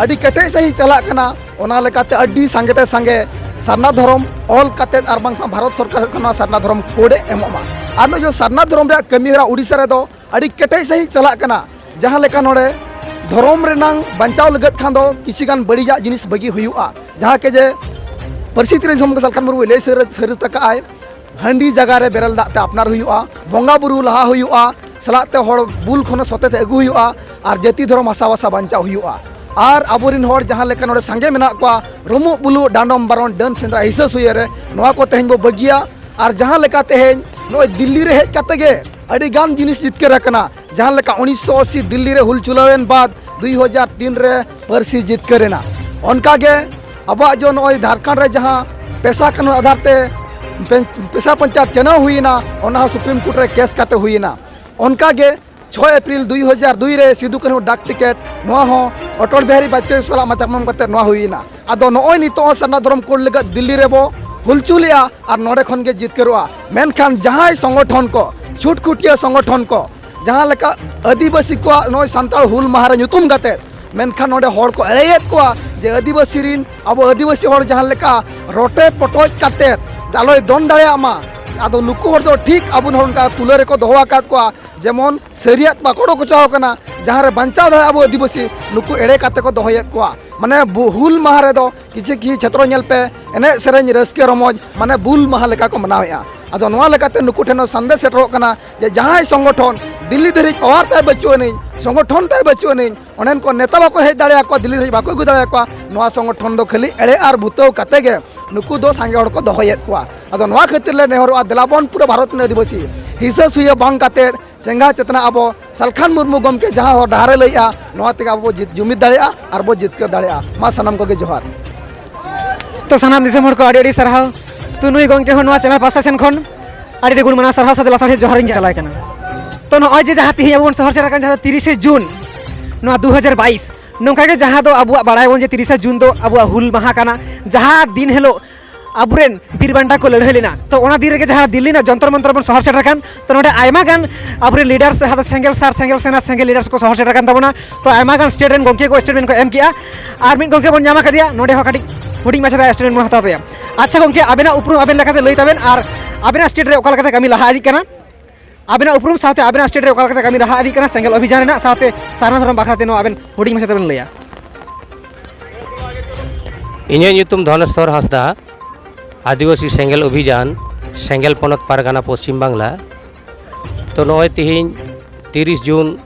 ᱟᱹᱰᱤ ᱠᱮᱴᱮᱡ ᱥᱟᱺᱦᱤᱡ ᱪᱟᱞᱟᱜ ᱠᱟᱱᱟ᱾ ᱚᱱᱟ ᱞᱮᱠᱟᱛᱮ ᱟᱹᱰᱤ ᱥᱟᱸᱜᱮ ᱛᱮ ᱥᱟᱸᱜᱮ ᱥᱟᱨᱱᱟ ᱫᱷᱚᱨᱚᱢ ᱚᱞ ᱠᱟᱛᱮᱫ ᱟᱨ ᱵᱟᱝᱠᱷᱟᱱ ᱵᱷᱟᱨᱚᱛ ᱥᱚᱨᱠᱟᱨ ᱠᱷᱚᱱ ᱱᱚᱣᱟ ᱥᱟᱨᱱᱟ ᱫᱷᱚᱨᱚᱢ ᱠᱳᱰ ᱮ ᱮᱢᱚᱜ ᱢᱟ᱾ ᱟᱨ ᱱᱚᱜᱼᱚᱭ ᱡᱮ ᱥᱟᱨᱱᱟ ᱫᱷᱚᱨᱚᱢ ᱨᱮᱭᱟᱜ ᱠᱟᱹᱢᱤ ᱦᱚᱨᱟ ᱳᱰᱤᱥᱟ ᱨᱮᱫᱚ ᱟᱹᱰᱤ ᱠᱮᱴᱮᱡ ᱥᱟᱺᱦᱤᱡ ᱪᱟᱞᱟᱜ ᱠᱟᱱᱟ᱾ ᱡᱟᱦᱟᱸ ᱞᱮᱠᱟ ᱱᱚᱰᱮ ᱫᱷᱚᱨᱚᱢ ᱨᱮᱱᱟᱝ ᱵᱟᱧᱪᱟᱣ ᱞᱟᱹᱜᱤᱫ ᱠᱷᱟᱱ ᱫᱚ ᱠᱤᱪᱷᱤ ᱜᱟᱱ ᱵᱟᱹᱲᱤᱡᱟᱜ ᱡᱤᱱᱤᱥ ᱵᱟᱹᱜᱤ ᱦᱩᱭᱩᱜᱼᱟ, ᱡᱟᱦᱟᱸ ᱠᱮ ᱡᱮ ᱯᱟᱹᱨᱥᱤ ᱛᱤᱨᱤ ᱡᱷᱚᱢ ᱥᱟᱞᱠᱷᱟᱱ ᱢᱩᱨᱢᱩᱭ ᱞᱟᱹᱭ ᱥᱟᱹᱨ-, ᱥᱟᱹᱨᱤ ᱛᱟᱠᱟᱜᱼᱟᱭ, ᱦᱟᱺᱰᱤ ᱡᱟᱭᱜᱟ ᱨᱮ ᱵᱮᱨᱮᱞ ᱫᱟᱜ ᱛᱮ ᱟᱯᱱᱟᱨ ᱦᱩᱭᱩᱜᱼᱟ, ᱵᱚᱸᱜᱟ ᱵᱩᱨᱩ ᱞᱟᱦᱟ ᱦᱩᱭᱩᱜᱼᱟ, ᱥᱟᱞᱟᱜ ᱛᱮ ᱦᱚᱲ ᱵᱩᱞ ᱠᱷᱚᱱ ᱥᱚᱛᱮ ᱛᱮ ᱟᱹᱜᱩ ᱦᱩᱭᱩᱜᱼᱟ, ᱟᱨ ᱡᱟᱹᱛᱤ ᱫᱷᱚᱨᱚᱢ ᱦᱟᱥᱟ ᱵᱷᱟᱥᱟ ᱵᱟᱧᱪᱟᱣ ᱦᱩᱭᱩᱜᱼᱟ᱾ ᱟᱨ ᱟᱵᱚᱨᱮᱱ ᱦᱚᱲ ᱡᱟᱦᱟᱸ ᱞᱮᱠᱟ ᱱᱚᱰᱮ ᱥᱟᱸᱜᱮ ᱢᱮᱱᱟᱜ ᱠᱚᱣᱟ, ᱨᱩᱢᱩᱜ ᱵᱩᱞᱩᱜ, ᱰᱟᱸᱰᱚᱢ ᱵᱟᱨᱚᱱ, ᱰᱟᱹᱱ ᱥᱮᱸᱫᱽᱨᱟ, ᱦᱤᱥᱟᱹ ᱥᱩᱭᱟᱹ ᱨᱮ, ᱱᱚᱣᱟ ᱠᱚ ᱛᱮᱦᱮᱧ ᱵᱚ ᱵᱟᱹᱜᱤᱭᱟ᱾ ᱟᱨ ᱡᱟᱦᱟᱸ ᱞᱮᱠᱟ ᱛᱮᱦᱮᱧ ᱱᱚᱜᱼᱚᱭ ᱫᱤᱞᱞᱤ ᱨᱮ ᱦᱮᱡ ᱠᱟᱛᱮ ᱜᱮ ᱟᱹᱰᱤ ᱜᱟᱱ ᱡᱤᱱᱤᱥ ᱡᱤᱛᱠᱟᱹᱨ ᱟᱠᱟᱱᱟ, ᱡᱟᱦᱟᱸ ᱞᱮᱠᱟ ᱩᱱᱤᱥᱥᱚ ᱟᱥᱤ ᱫᱤᱞᱞᱤ ᱨᱮ ᱦᱩᱞ ᱪᱩᱞᱟᱹᱣ ᱮᱱ ᱵᱟᱫ ᱫᱩᱭ ᱦᱟᱡᱟᱨ ᱛᱤᱱ ᱨᱮ ᱯᱟᱹᱨᱥᱤ ᱡᱤᱛᱠᱟᱹᱨ ᱮᱱᱟ᱾ ᱚᱱᱠᱟ ᱜᱮ ᱟᱵᱚᱣᱟᱜ ᱡᱚ ᱱᱚᱜᱼᱚᱭ ᱡᱷᱟᱲᱠᱷᱚᱸᱰ ᱨᱮ ᱡᱟᱦᱟᱸ ᱯᱮᱥᱟ ᱠᱟᱹᱱᱩᱱ ᱟᱫᱷᱟᱨ ᱛᱮ ᱯᱮᱱ-, ᱯᱮᱥᱟ ᱯᱚᱧᱪᱟᱭᱮᱛ ᱪᱟᱹᱱᱟᱣ ᱦᱩᱭᱮᱱᱟ, ᱚᱱᱟ ᱦᱚᱸ ᱥᱩᱯᱨᱤᱢ ᱠᱳᱨᱴ ᱨᱮ ᱠᱮᱥ ᱠᱟᱛᱮ ᱦᱩᱭᱮᱱᱟ᱾ ᱚᱱᱠᱟ ᱜᱮ ᱪᱷᱚᱭ ᱮᱯᱨᱤᱞ ᱫᱩᱭ ᱦᱟᱡᱟᱨ ᱫᱩᱭ ᱨᱮ ᱥᱤᱫᱩ ᱠᱟᱹᱱᱦᱩ ᱰᱟᱠ ᱴᱤᱠᱤᱴ, ᱱᱚᱣᱟ ᱦᱚᱸ ᱚᱴᱚᱞ ᱵᱤᱦᱟᱨᱤ ᱵᱟᱡᱽᱯᱮᱭᱤ ᱥᱟᱞᱟᱜ ᱢᱟ ᱪᱟᱯᱟᱢ ᱠᱟᱛᱮ ᱱᱚᱣᱟ ᱦᱩᱭᱮᱱᱟ᱾ ᱟᱫᱚ ᱱᱚᱜᱼᱚᱭ ᱱᱤᱛᱚᱜ ᱦᱚᱸ ᱥᱟᱨᱱᱟ ᱫᱷᱚᱨᱚᱢ ᱠᱳᱰ ᱞᱟᱹᱜᱤᱫ ᱫᱤᱞᱞᱤ ᱨᱮᱵᱚ ᱦᱩᱞᱪᱩᱞᱮᱜᱼᱟ ᱟᱨ ᱱᱚᱰᱮ ᱠᱷᱚᱱ ᱜᱮ ᱡᱤᱛᱠᱟᱹᱨᱚᱜᱼᱟ᱾ ᱢᱮᱱᱠᱷᱟᱱ ᱡᱟᱦᱟᱸᱭ ᱥᱚᱝᱜᱚᱴᱷᱚᱱ ᱠᱚ, ᱪᱷᱩᱴᱠᱩᱴᱤᱭᱟᱹ ᱥᱚᱝᱜᱚᱴᱷᱚᱱ ᱠᱚ, ᱡᱟᱦᱟᱸ ᱞᱮᱠᱟ ᱟᱹᱫᱤᱵᱟᱹᱥᱤ ᱠᱚᱣᱟᱜ ᱱᱚᱜᱼᱚᱭ ᱥᱟᱱᱛᱟᱲ ᱦᱩᱞ ᱢᱟᱦᱟ ᱨᱮ ᱧᱩᱛᱩᱢ ᱠᱟᱛᱮ, ᱢᱮᱱᱠᱷᱟᱱ ᱱᱚᱰᱮ ᱦᱚᱲ ᱠᱚ ᱮᱲᱮᱭᱮᱫ ᱠᱚᱣᱟ ᱡᱮ ᱟᱹᱫᱤᱵᱟᱹᱥᱤ ᱨᱤᱱ, ᱟᱵᱚ ᱟᱹᱫᱤᱵᱟᱹᱥᱤ ᱦᱚᱲ ᱡᱟᱦᱟᱸ ᱞᱮᱠᱟ ᱨᱚᱴᱮ ᱯᱚᱴᱚᱡ ᱠᱟᱛᱮ ᱟᱞᱚᱭ ᱫᱚᱱ ᱫᱟᱲᱮᱭᱟᱜ ᱢᱟ᱾ ᱟᱫᱚ ᱱᱩᱠᱩ ᱦᱚᱲ ᱫᱚ ᱴᱷᱤᱠ ᱟᱵᱚ ᱦᱚᱲ ᱚᱱᱠᱟ ᱛᱩᱞᱟᱹ ᱨᱮᱠᱚ ᱫᱚᱦᱚ ᱟᱠᱟᱫ ᱠᱚᱣᱟ, ᱡᱮᱢᱚᱱ ᱥᱟᱹᱨᱤᱭᱟᱜ ᱵᱟᱠᱚ ᱚᱰᱚᱠ ᱦᱚᱪᱚ ᱟᱠᱟᱱᱟ, ᱡᱟᱦᱟᱸ ᱨᱮ ᱵᱟᱧᱪᱟᱣ ᱫᱟᱲᱮᱭᱟᱜ ᱟᱵᱚ ᱟᱹᱫᱤᱵᱟᱹᱥᱤ, ᱱᱩᱠᱩ ᱮᱲᱮ ᱠᱟᱛᱮ ᱠᱚ ᱫᱚᱦᱚᱭᱮᱫ ᱠᱚᱣᱟ᱾ ᱢᱟᱱᱮ ᱵᱩ-, ᱦᱩᱞ ᱢᱟᱦᱟ ᱨᱮᱫᱚ ᱠᱤᱪᱷᱩ ᱠᱤᱪᱷᱩ ᱪᱷᱮᱛᱨᱚ ᱧᱮᱞ ᱯᱮ, ᱮᱱᱮᱡ ᱥᱮᱨᱮᱧ ᱨᱟᱹᱥᱠᱟᱹ ᱨᱚᱢᱚᱡᱽ, ᱢᱟᱱᱮ ᱵᱩᱞ ᱢᱟᱦᱟ ᱞᱮᱠᱟ ᱠᱚ ᱢᱟᱱᱟᱣᱮᱫᱼᱟ᱾ ᱟᱫᱚ ᱱᱚᱣᱟ ᱞᱮᱠᱟᱛᱮ ᱱᱩᱠᱩ ᱴᱷᱮᱱ ᱦᱚᱸ ᱥᱟᱸᱫᱮᱥ ᱥᱮᱴᱮᱨᱚᱜ ᱠᱟᱱᱟ ᱡᱮ ᱡᱟᱦᱟᱸᱭ ᱥᱚᱝᱜᱚᱴᱷᱚᱱ ᱫᱤᱞᱞᱤ ᱫᱷᱟᱹᱨᱤᱡ ᱯᱟᱣᱟᱨ ᱛᱟᱭ ᱵᱟᱹᱪᱩᱜ ᱟᱹᱱᱤᱡ, ᱥᱚᱝᱜᱚᱴᱷᱚᱱ ᱛᱟᱭ ᱵᱟᱹᱪᱩᱜ ᱟᱹᱱᱤᱡ, ᱚᱸᱰᱮᱱ ᱠᱚ ᱱᱮᱛᱟ ᱵᱟᱠᱚ ᱦᱮᱡ ᱫᱟᱲᱮᱭᱟᱠᱚᱣᱟ, ᱫᱤᱞᱞᱤ ᱫᱷᱟᱹᱨᱤᱡ ᱵᱟᱠᱚ ᱟᱹᱜᱩ ᱫᱟᱲᱮᱭᱟᱠᱚᱣᱟ, ᱱᱚᱣᱟ ᱥᱚᱝᱜᱚᱴᱷᱚᱱ ᱫᱚ ᱠᱷᱟᱹᱞᱤ ᱮᱲᱮ ᱟᱨ ᱵᱷᱩᱛᱟᱹᱣ ᱠᱟᱛᱮ ᱜᱮ ᱱᱩᱠᱩ ᱫᱚ ᱥᱟᱸᱜᱮ ᱦᱚᱲ ᱠᱚ ᱫᱚᱦᱚᱭᱮᱫ ᱠᱚᱣᱟ᱾ ᱟᱫᱚ ᱱᱚᱣᱟ ᱠᱷᱟᱹᱛᱤᱨ ᱞᱮ ᱱᱮᱦᱚᱨᱚᱜᱼᱟ, ᱫᱮᱞᱟᱵᱚᱱ ᱯᱩᱨᱟᱹ ᱵᱷᱟᱨᱚᱛ ᱨᱮᱱ ᱟᱹᱫᱤᱵᱟᱹᱥᱤ ᱦᱤᱥᱟᱹ ᱥᱩᱭᱟᱹ ᱵᱟᱝ ᱠᱟᱛᱮ ᱪᱮᱸᱜᱷᱟ ᱪᱮᱛᱱᱟ ᱟᱵᱚ ᱥᱟᱞᱠᱷᱟᱱ ᱢᱩᱨᱢᱩ ᱜᱚᱢᱠᱮ ᱡᱟᱦᱟᱸ ᱦᱚᱨ ᱰᱟᱦᱟᱨᱮ ᱞᱟᱹᱭᱮᱜᱼᱟ, ᱱᱚᱣᱟ ᱛᱮᱜᱮ ᱟᱵᱚ ᱵᱚ ᱡᱤᱛ-, ᱡᱩᱢᱤᱫ ᱫᱟᱲᱮᱭᱟᱜᱼᱟ ᱟᱨ ᱵᱚ ᱡᱤᱛᱠᱟᱹᱨ ᱫᱟᱲᱮᱭᱟᱜᱼᱟ᱾ ᱢᱟ ᱥᱟᱱᱟᱢ ᱠᱚᱜᱮ ᱡᱚᱦᱟᱨ᱾ ᱛᱚ ᱥᱟᱱᱟᱢ ᱫᱤᱥᱚᱢ ᱦᱚᱲ ᱠᱚ ᱟᱹᱰᱤ ᱟᱹᱰᱤ ᱥᱟᱨᱦᱟᱣ᱾ ᱛᱚ ᱱᱩᱭ ᱜᱚᱢᱠᱮ ᱦᱚᱸ ᱱᱚᱣᱟ ᱪᱮᱱᱮᱞ ᱯᱟᱥᱴᱟ ᱥᱮᱱ ᱠᱷᱚᱱ ᱟᱹᱰᱤ ᱟᱹᱰᱤ ᱜᱩᱱ ᱢᱟᱱᱟᱣ ᱥᱟᱨᱦᱟᱣ ᱥᱟᱛᱮ ᱞᱟᱥᱟᱲᱦᱮᱫ ᱡᱚᱦᱟᱨ ᱤᱧ ᱪᱟᱞᱟᱭ ᱠᱟᱱᱟ᱾ ᱛᱚ ᱱᱚᱜᱼᱚᱭ ᱡᱮ ᱡᱟᱦᱟᱸ ᱛᱮᱦᱮᱧ ᱟᱵᱚ ᱵᱚᱱ ᱥᱚᱦᱚᱨ ᱥᱮᱴᱮᱨ ᱟᱠᱟᱱ ᱡᱟᱦᱟᱸ ᱫᱚ ᱛᱤᱨᱤᱥᱮ ᱡᱩᱱ ᱱᱚᱣᱟ ᱫᱩ ᱦᱟᱡᱟᱨ ᱵᱟᱭᱤᱥ, ᱱᱚᱝᱠᱟ ᱜᱮ ᱡᱟᱦᱟᱸ ᱫᱚ ᱟᱵᱚᱣᱟᱜ ᱵᱟᱲᱟᱭ ᱵᱚᱱ ᱡᱮ ᱛᱤᱨᱤᱥᱟ ᱡᱩᱱ ᱫᱚ ᱟᱵᱚᱣᱟᱜ ᱦᱩᱞ ᱢᱟᱦᱟ ᱠᱟᱱᱟ, ᱡᱟᱦᱟᱸ ᱫᱤᱱ ᱦᱤᱞᱳᱜ ᱟᱵᱚᱨᱮᱱ ᱵᱤᱨ ᱵᱟᱱᱴᱟ ᱠᱚ ᱞᱟᱹᱲᱦᱟᱹᱭ ᱞᱮᱱᱟ᱾ ᱛᱚ ᱚᱱᱟ ᱫᱤᱱ ᱨᱮᱜᱮ ᱡᱟᱦᱟᱸ ᱫᱤᱞᱞᱤ ᱨᱮᱱᱟᱜ ᱡᱚᱱᱛᱚᱨ ᱢᱚᱱᱛᱚᱨ ᱵᱚᱱ ᱥᱚᱦᱚᱨ ᱥᱮᱴᱮᱨ ᱟᱠᱟᱱ, ᱛᱚ ᱱᱚᱰᱮ ᱟᱭᱢᱟ ᱜᱟᱱ ᱟᱵᱚᱨᱮᱱ ᱞᱤᱰᱟᱨ ᱥᱮ ᱦᱟᱛ ᱥᱮᱸᱜᱮᱞ ᱥᱟᱨ ᱥᱮᱸᱜᱮᱞ ᱥᱮᱱᱟ ᱥᱮᱸᱜᱮᱞ ᱞᱤᱰᱟᱨᱥ ᱠᱚ ᱥᱚᱦᱚᱨ ᱥᱮᱴᱮᱨ ᱟᱠᱟᱱ ᱛᱟᱵᱚᱱᱟ᱾ ᱛᱚ ᱟᱭᱢᱟ ᱜᱟᱱ ᱥᱴᱮᱴ ᱨᱮᱱ ᱜᱚᱢᱠᱮ ᱠᱚ ᱥᱴᱮᱴᱢᱮᱱᱴ ᱠᱚ ᱮᱢ ᱠᱮᱜᱼᱟ᱾ ᱟᱨ ᱢᱤᱫ ᱜᱚᱢᱠᱮ ᱵᱚᱱ ᱧᱟᱢ ᱟᱠᱟᱫᱮᱭᱟ, ᱱᱚᱰᱮ ᱦᱚᱸ ᱠᱟᱹᱴᱤᱡ ᱦᱩᱰᱤᱧ ᱢᱟᱪᱷᱟ ᱛᱮ ᱥᱴᱮᱴᱢᱮᱱᱴ ᱵᱚᱱ ᱦᱟᱛᱟᱣ ᱛᱟᱭᱟ᱾ ᱟᱪᱪᱷᱟ ᱜᱚᱢᱠᱮ, ᱟᱵᱮᱱᱟᱜ ᱩᱯᱨᱩᱢ ᱟᱵᱮᱱ ᱞᱮᱠᱟᱛᱮ ᱞᱟᱹᱭ ᱛᱟᱵᱮᱱ ᱟᱨ ᱟᱵᱮᱱᱟᱜ ᱥᱴᱮᱴ ᱨᱮ ᱚᱠᱟ ᱞᱮᱠᱟᱛᱮ ᱠᱟᱹᱢᱤ ᱞᱟᱦᱟ ᱤᱫᱤᱜ ᱠᱟᱱᱟ? ᱟᱵᱮᱱᱟᱜ ᱩᱯᱨᱩᱢ ᱥᱟᱶᱛᱮ ᱟᱵᱮᱱᱟᱜ ᱥᱴᱮᱴ ᱨᱮ ᱚᱠᱟ ᱞᱮᱠᱟᱛᱮ ᱠᱟᱹᱢᱤ ᱞᱟᱦᱟ ᱤᱫᱤᱜ ᱠᱟᱱᱟ ᱥᱮᱸᱜᱮᱞ ᱚᱵᱷᱤᱡᱟᱱ ᱨᱮᱱᱟᱜ ᱥᱟᱶᱛᱮ ᱥᱟᱨᱱᱟ ᱫᱷᱚᱨᱚᱢ ᱵᱟᱠᱷᱨᱟ ᱛᱮ ᱱᱚᱣᱟ ᱟᱵᱮᱱ ᱦᱩᱰᱤᱧ ᱢᱟᱪᱷᱟ ᱛᱮᱵᱮᱱ ᱞᱟᱹᱭᱟ᱾ ᱤᱧᱟᱹᱜ ᱧᱩᱛᱩᱢ ᱫᱷᱚᱱᱮᱥᱣᱚᱨ ᱦᱟᱸᱥᱫᱟ, ᱟᱹᱫᱤᱵᱟᱹᱥᱤ ᱥᱮᱸᱜᱮᱞ ᱚᱵᱷᱤᱡᱟᱱ, ᱥᱮᱸᱜᱮᱞ ᱯᱚᱱᱚᱛ ᱯᱟᱨᱜᱟᱱᱟ, ᱯᱚᱥᱪᱤᱢ ᱵᱟᱝᱞᱟ᱾ ᱛᱚ ᱱᱚᱜᱼᱚᱭ ᱛᱤᱦᱤᱧ ᱛᱤᱨᱤᱥ ᱡᱩᱱ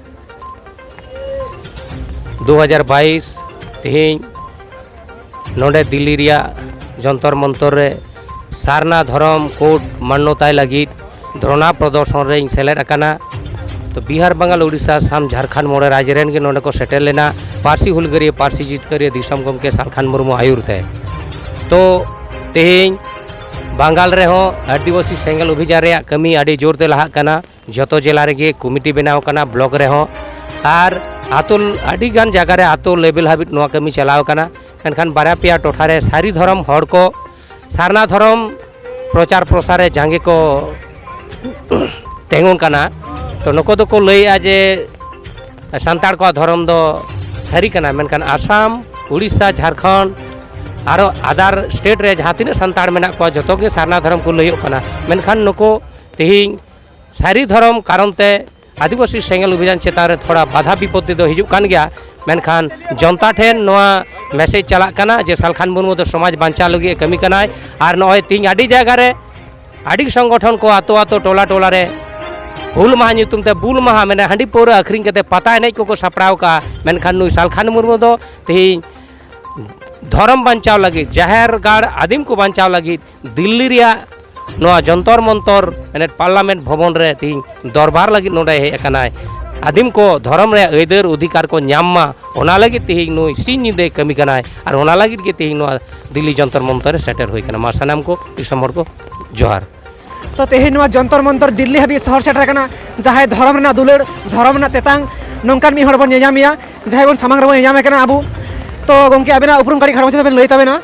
ᱫᱩ ᱦᱟᱡᱟᱨ ᱵᱟᱭᱤᱥ, ᱛᱤᱦᱤᱧ ᱱᱚᱰᱮ ᱫᱤᱞᱞᱤ ᱨᱮᱭᱟᱜ ᱡᱚᱱᱛᱚᱨ ᱢᱚᱱᱛᱚᱨ ᱨᱮ ᱥᱟᱨᱱᱟ ᱫᱷᱚᱨᱚᱢ ᱠᱳᱰ ᱢᱟᱱᱱᱚᱛᱟᱭ ᱞᱟᱹᱜᱤᱫ ᱫᱷᱚᱨᱱᱟ ᱯᱨᱚᱫᱚᱨᱥᱚᱱ ᱨᱮᱧ ᱥᱮᱞᱮᱫ ᱟᱠᱟᱱᱟ᱾ ᱛᱚ ᱵᱤᱦᱟᱨ, ᱵᱟᱝᱜᱟᱞ, ᱩᱲᱤᱥᱥᱟ, ᱟᱥᱟᱢ, ᱡᱷᱟᱲᱠᱷᱚᱸᱰ ᱢᱚᱬᱮ ᱨᱟᱡᱽ ᱨᱮᱱ ᱜᱮ ᱱᱚᱰᱮ ᱠᱚ ᱥᱮᱴᱮᱨ ᱞᱮᱱᱟ, ᱯᱟᱹᱨᱥᱤ ᱦᱩᱞᱜᱟᱹᱨᱤᱭᱟᱹ, ᱯᱟᱹᱨᱥᱤ ᱡᱤᱛᱠᱟᱹᱨᱤᱭᱟᱹ ᱫᱤᱥᱚᱢ ᱜᱚᱢᱠᱮ ᱥᱟᱞᱠᱷᱟᱱ ᱢᱩᱨᱢᱩ ᱟᱹᱭᱩᱨ ᱛᱮ᱾ ᱛᱚ ᱛᱮᱦᱮᱧ ᱵᱟᱝᱜᱟᱞ ᱨᱮᱦᱚᱸ ᱟᱹᱫᱤᱵᱟᱹᱥᱤ ᱥᱮᱸᱜᱮᱞ ᱚᱵᱷᱤᱡᱟᱱ ᱨᱮᱭᱟᱜ ᱠᱟᱹᱢᱤ ᱟᱹᱰᱤ ᱡᱳᱨ ᱛᱮ ᱞᱟᱦᱟᱜ ᱠᱟᱱᱟ᱾ ᱡᱚᱛᱚ ᱡᱮᱞᱟ ᱨᱮᱜᱮ ᱠᱚᱢᱤᱴᱤ ᱵᱮᱱᱟᱣ ᱟᱠᱟᱱᱟ, ᱵᱞᱚᱠ ᱨᱮᱦᱚᱸ, ᱟᱨ ᱟᱛᱳ, ᱟᱹᱰᱤ ᱜᱟᱱ ᱡᱟᱭᱜᱟ ᱨᱮ ᱟᱛᱳ ᱞᱮᱵᱮᱞ ᱦᱟᱹᱵᱤᱡ ᱱᱚᱣᱟ ᱠᱟᱹᱢᱤ ᱪᱟᱞᱟᱣ ᱟᱠᱟᱱᱟ᱾ ᱢᱮᱱᱠᱷᱟᱱ ᱵᱟᱨᱭᱟ ᱯᱮᱭᱟ ᱴᱚᱴᱷᱟ ᱨᱮ ᱥᱟᱹᱨᱤ ᱫᱷᱚᱨᱚᱢ ᱦᱚᱲ ᱠᱚ ᱥᱟᱨᱱᱟ ᱫᱷᱚᱨᱚᱢ ᱯᱨᱚᱪᱟᱨ ᱯᱨᱚᱥᱟᱨ ᱨᱮ ᱡᱟᱸᱜᱮ ᱠᱚ ᱛᱤᱸᱜᱩᱱ ᱠᱟᱱᱟ᱾ ᱛᱚ ᱱᱩᱠᱩ ᱫᱚᱠᱚ ᱞᱟᱹᱭᱮᱜᱼᱟ ᱡᱮ ᱥᱟᱱᱛᱟᱲ ᱠᱚᱣᱟᱜ ᱫᱷᱚᱨᱚᱢ ᱫᱚ ᱥᱟᱹᱨᱤ ᱠᱟᱱᱟ, ᱢᱮᱱᱠᱷᱟᱱ ᱟᱥᱟᱢ, ᱩᱲᱤᱥᱥᱟ, ᱡᱷᱟᱲᱠᱷᱚᱸᱰ, ᱟᱨᱚ ᱟᱫᱟᱨ ᱥᱴᱮᱴ ᱨᱮ ᱡᱟᱦᱟᱸ ᱛᱤᱱᱟᱹᱜ ᱥᱟᱱᱛᱟᱲ ᱢᱮᱱᱟᱜ ᱠᱚᱣᱟ, ᱡᱚᱛᱚ ᱜᱮ ᱥᱟᱨᱱᱟ ᱫᱷᱚᱨᱚᱢ ᱠᱚ ᱞᱟᱹᱭᱚᱜ ᱠᱟᱱᱟ᱾ ᱢᱮᱱᱠᱷᱟᱱ ᱱᱩᱠᱩ ᱛᱮᱦᱮᱧ ᱥᱟᱹᱨᱤ ᱫᱷᱚᱨᱚᱢ ᱠᱟᱨᱚᱱ ᱛᱮ ᱟᱹᱫᱤᱵᱟᱹᱥᱤ ᱥᱮᱸᱜᱮᱞ ᱚᱵᱷᱤᱡᱟᱱ ᱪᱮᱛᱟᱱ ᱨᱮ ᱛᱷᱚᱲᱟ ᱵᱟᱫᱷᱟ ᱵᱤᱯᱚᱛᱛᱤ ᱫᱚ ᱦᱤᱡᱩᱜ ᱠᱟᱱ ᱜᱮᱭᱟ, ᱢᱮᱱᱠᱷᱟᱱ ᱡᱚᱱᱛᱟ ᱴᱷᱮᱱ ᱱᱚᱣᱟ ᱢᱮᱥᱮᱡᱽ ᱪᱟᱞᱟᱜ ᱠᱟᱱᱟ ᱡᱮ ᱥᱟᱞᱠᱷᱟᱱ ᱢᱩᱨᱢᱩ ᱫᱚ ᱥᱚᱢᱟᱡᱽ ᱵᱟᱧᱪᱟᱣ ᱞᱟᱹᱜᱤᱫ ᱮ ᱠᱟᱹᱢᱤ ᱠᱟᱱᱟᱭ᱾ ᱟᱨ ᱱᱚᱜᱼᱚᱭ ᱛᱮᱦᱮᱧ ᱟᱹᱰᱤ ᱡᱟᱭᱜᱟ ᱨᱮ, ᱟᱹᱰᱤ ᱥᱚᱝᱜᱚᱴᱷᱚᱱ ᱠᱚ, ᱟᱛᱳ ᱟᱛᱳ, ᱴᱚᱞᱟ ᱴᱚᱞᱟ ᱨᱮ ᱦᱩᱞ ᱢᱟᱦᱟ ᱧᱩᱛᱩᱢ ᱛᱮ ᱵᱩᱞ ᱢᱟᱦᱟ, ᱢᱮᱱᱟ ᱦᱟᱺᱰᱤ ᱯᱟᱹᱣᱨᱟᱹ ᱟᱹᱠᱷᱨᱤᱧ ᱠᱟᱛᱮ ᱯᱟᱛᱟ ᱮᱱᱮᱡ ᱠᱚᱠᱚ ᱥᱟᱯᱲᱟᱣ ᱠᱟᱜᱼᱟ, ᱢᱮᱱᱠᱷᱟᱱ ᱱᱩᱭ ᱥᱟᱞᱠᱷᱟᱱ ᱢᱩᱨᱢᱩ ᱫᱚ ᱛᱮᱦᱮᱧ ᱫᱷᱚᱨᱚᱢ ᱵᱟᱧᱪᱟᱣ ᱞᱟᱹᱜᱤᱫ, ᱡᱟᱦᱮᱨ ᱜᱟᱲ ᱟᱹᱫᱤᱢ ᱠᱚ ᱵᱟᱧᱪᱟᱣ ᱞᱟᱹᱜᱤᱫ ᱫᱤᱞᱞᱤ ᱨᱮᱭᱟᱜ ᱱᱚᱣᱟ ᱡᱚᱱᱛᱚᱨ ᱢᱚᱱᱛᱚᱨ, ᱢᱮᱱᱮᱫ ᱯᱟᱨᱞᱟᱢᱮᱱᱴ ᱵᱷᱚᱵᱚᱱ ᱨᱮ ᱛᱮᱦᱮᱧ ᱫᱚᱨᱵᱟᱨ ᱞᱟᱹᱜᱤᱫ ᱱᱚᱰᱮ ᱦᱮᱡ ᱟᱠᱟᱱᱟᱭ᱾ ᱟᱹᱫᱤᱢ ᱠᱚ ᱫᱷᱚᱨᱚᱢ ᱨᱮᱭᱟᱜ ᱟᱹᱭᱫᱟᱹᱨ ᱚᱫᱷᱤᱠᱟᱨ ᱠᱚ ᱧᱟᱢ ᱢᱟ, ᱚᱱᱟ ᱞᱟᱹᱜᱤᱫ ᱛᱮᱦᱮᱧ ᱱᱩᱭ ᱥᱤᱧ ᱧᱤᱫᱟᱹᱭ ᱠᱟᱹᱢᱤ ᱠᱟᱱᱟᱭ᱾ ᱟᱨ ᱚᱱᱟ ᱞᱟᱹᱜᱤᱫ ᱜᱮ ᱛᱮᱦᱮᱧ ᱱᱚᱣᱟ ᱫᱤᱞᱞᱤ ᱡᱚᱱᱛᱚᱨ ᱢᱚᱱᱛᱚᱨ ᱨᱮ ᱥᱮᱴᱮᱨ ᱦᱩᱭ ᱠᱟᱱᱟ᱾ ᱢᱟ ᱥᱟᱱᱟᱢ ᱠᱚ ᱫᱤᱥᱚᱢ ᱦᱚᱲ ᱠᱚ ᱡᱚᱦᱟᱨ᱾ ᱛᱚ ᱛᱮᱦᱮᱧ ᱱᱚᱣᱟ ᱡᱚᱱᱛᱚᱨ ᱢᱚᱱᱛᱚᱨ ᱫᱤᱞᱞᱤ ᱦᱟᱹᱵᱤᱡ ᱥᱚᱦᱚᱨ ᱥᱮᱴᱮᱨ ᱟᱠᱟᱱᱟ᱾ ᱡᱟᱦᱟᱸᱭ ᱫᱷᱚᱨᱚᱢ ᱨᱮᱱᱟᱜ ᱫᱩᱞᱟᱹᱲ, ᱫᱷᱚᱨᱚᱢ ᱨᱮᱱᱟᱜ ᱛᱮᱛᱟᱝ, ᱱᱚᱝᱠᱟᱱ ᱢᱤᱫ ᱦᱚᱲ ᱵᱚᱱ ᱧᱮᱧᱟᱢᱮᱭᱟ, ᱡᱟᱦᱟᱸᱭ ᱵᱚᱱ ᱥᱟᱢᱟᱝ ᱨᱮᱵᱚᱱ ᱧᱮᱧᱟᱢᱮ ᱠᱟᱱᱟ ᱟᱵᱚ᱾ ᱛᱚ ᱜᱚᱢᱠᱮ, ᱟᱵᱮᱱᱟᱜ ᱩᱯᱨᱩᱢ ᱠᱟᱹᱴᱤᱡ ᱠᱷᱟᱴᱚ ᱢᱟᱪᱷᱟ ᱛᱮᱵᱮᱱ ᱞᱟᱹᱭ ᱛᱟᱵᱮᱱᱟ᱾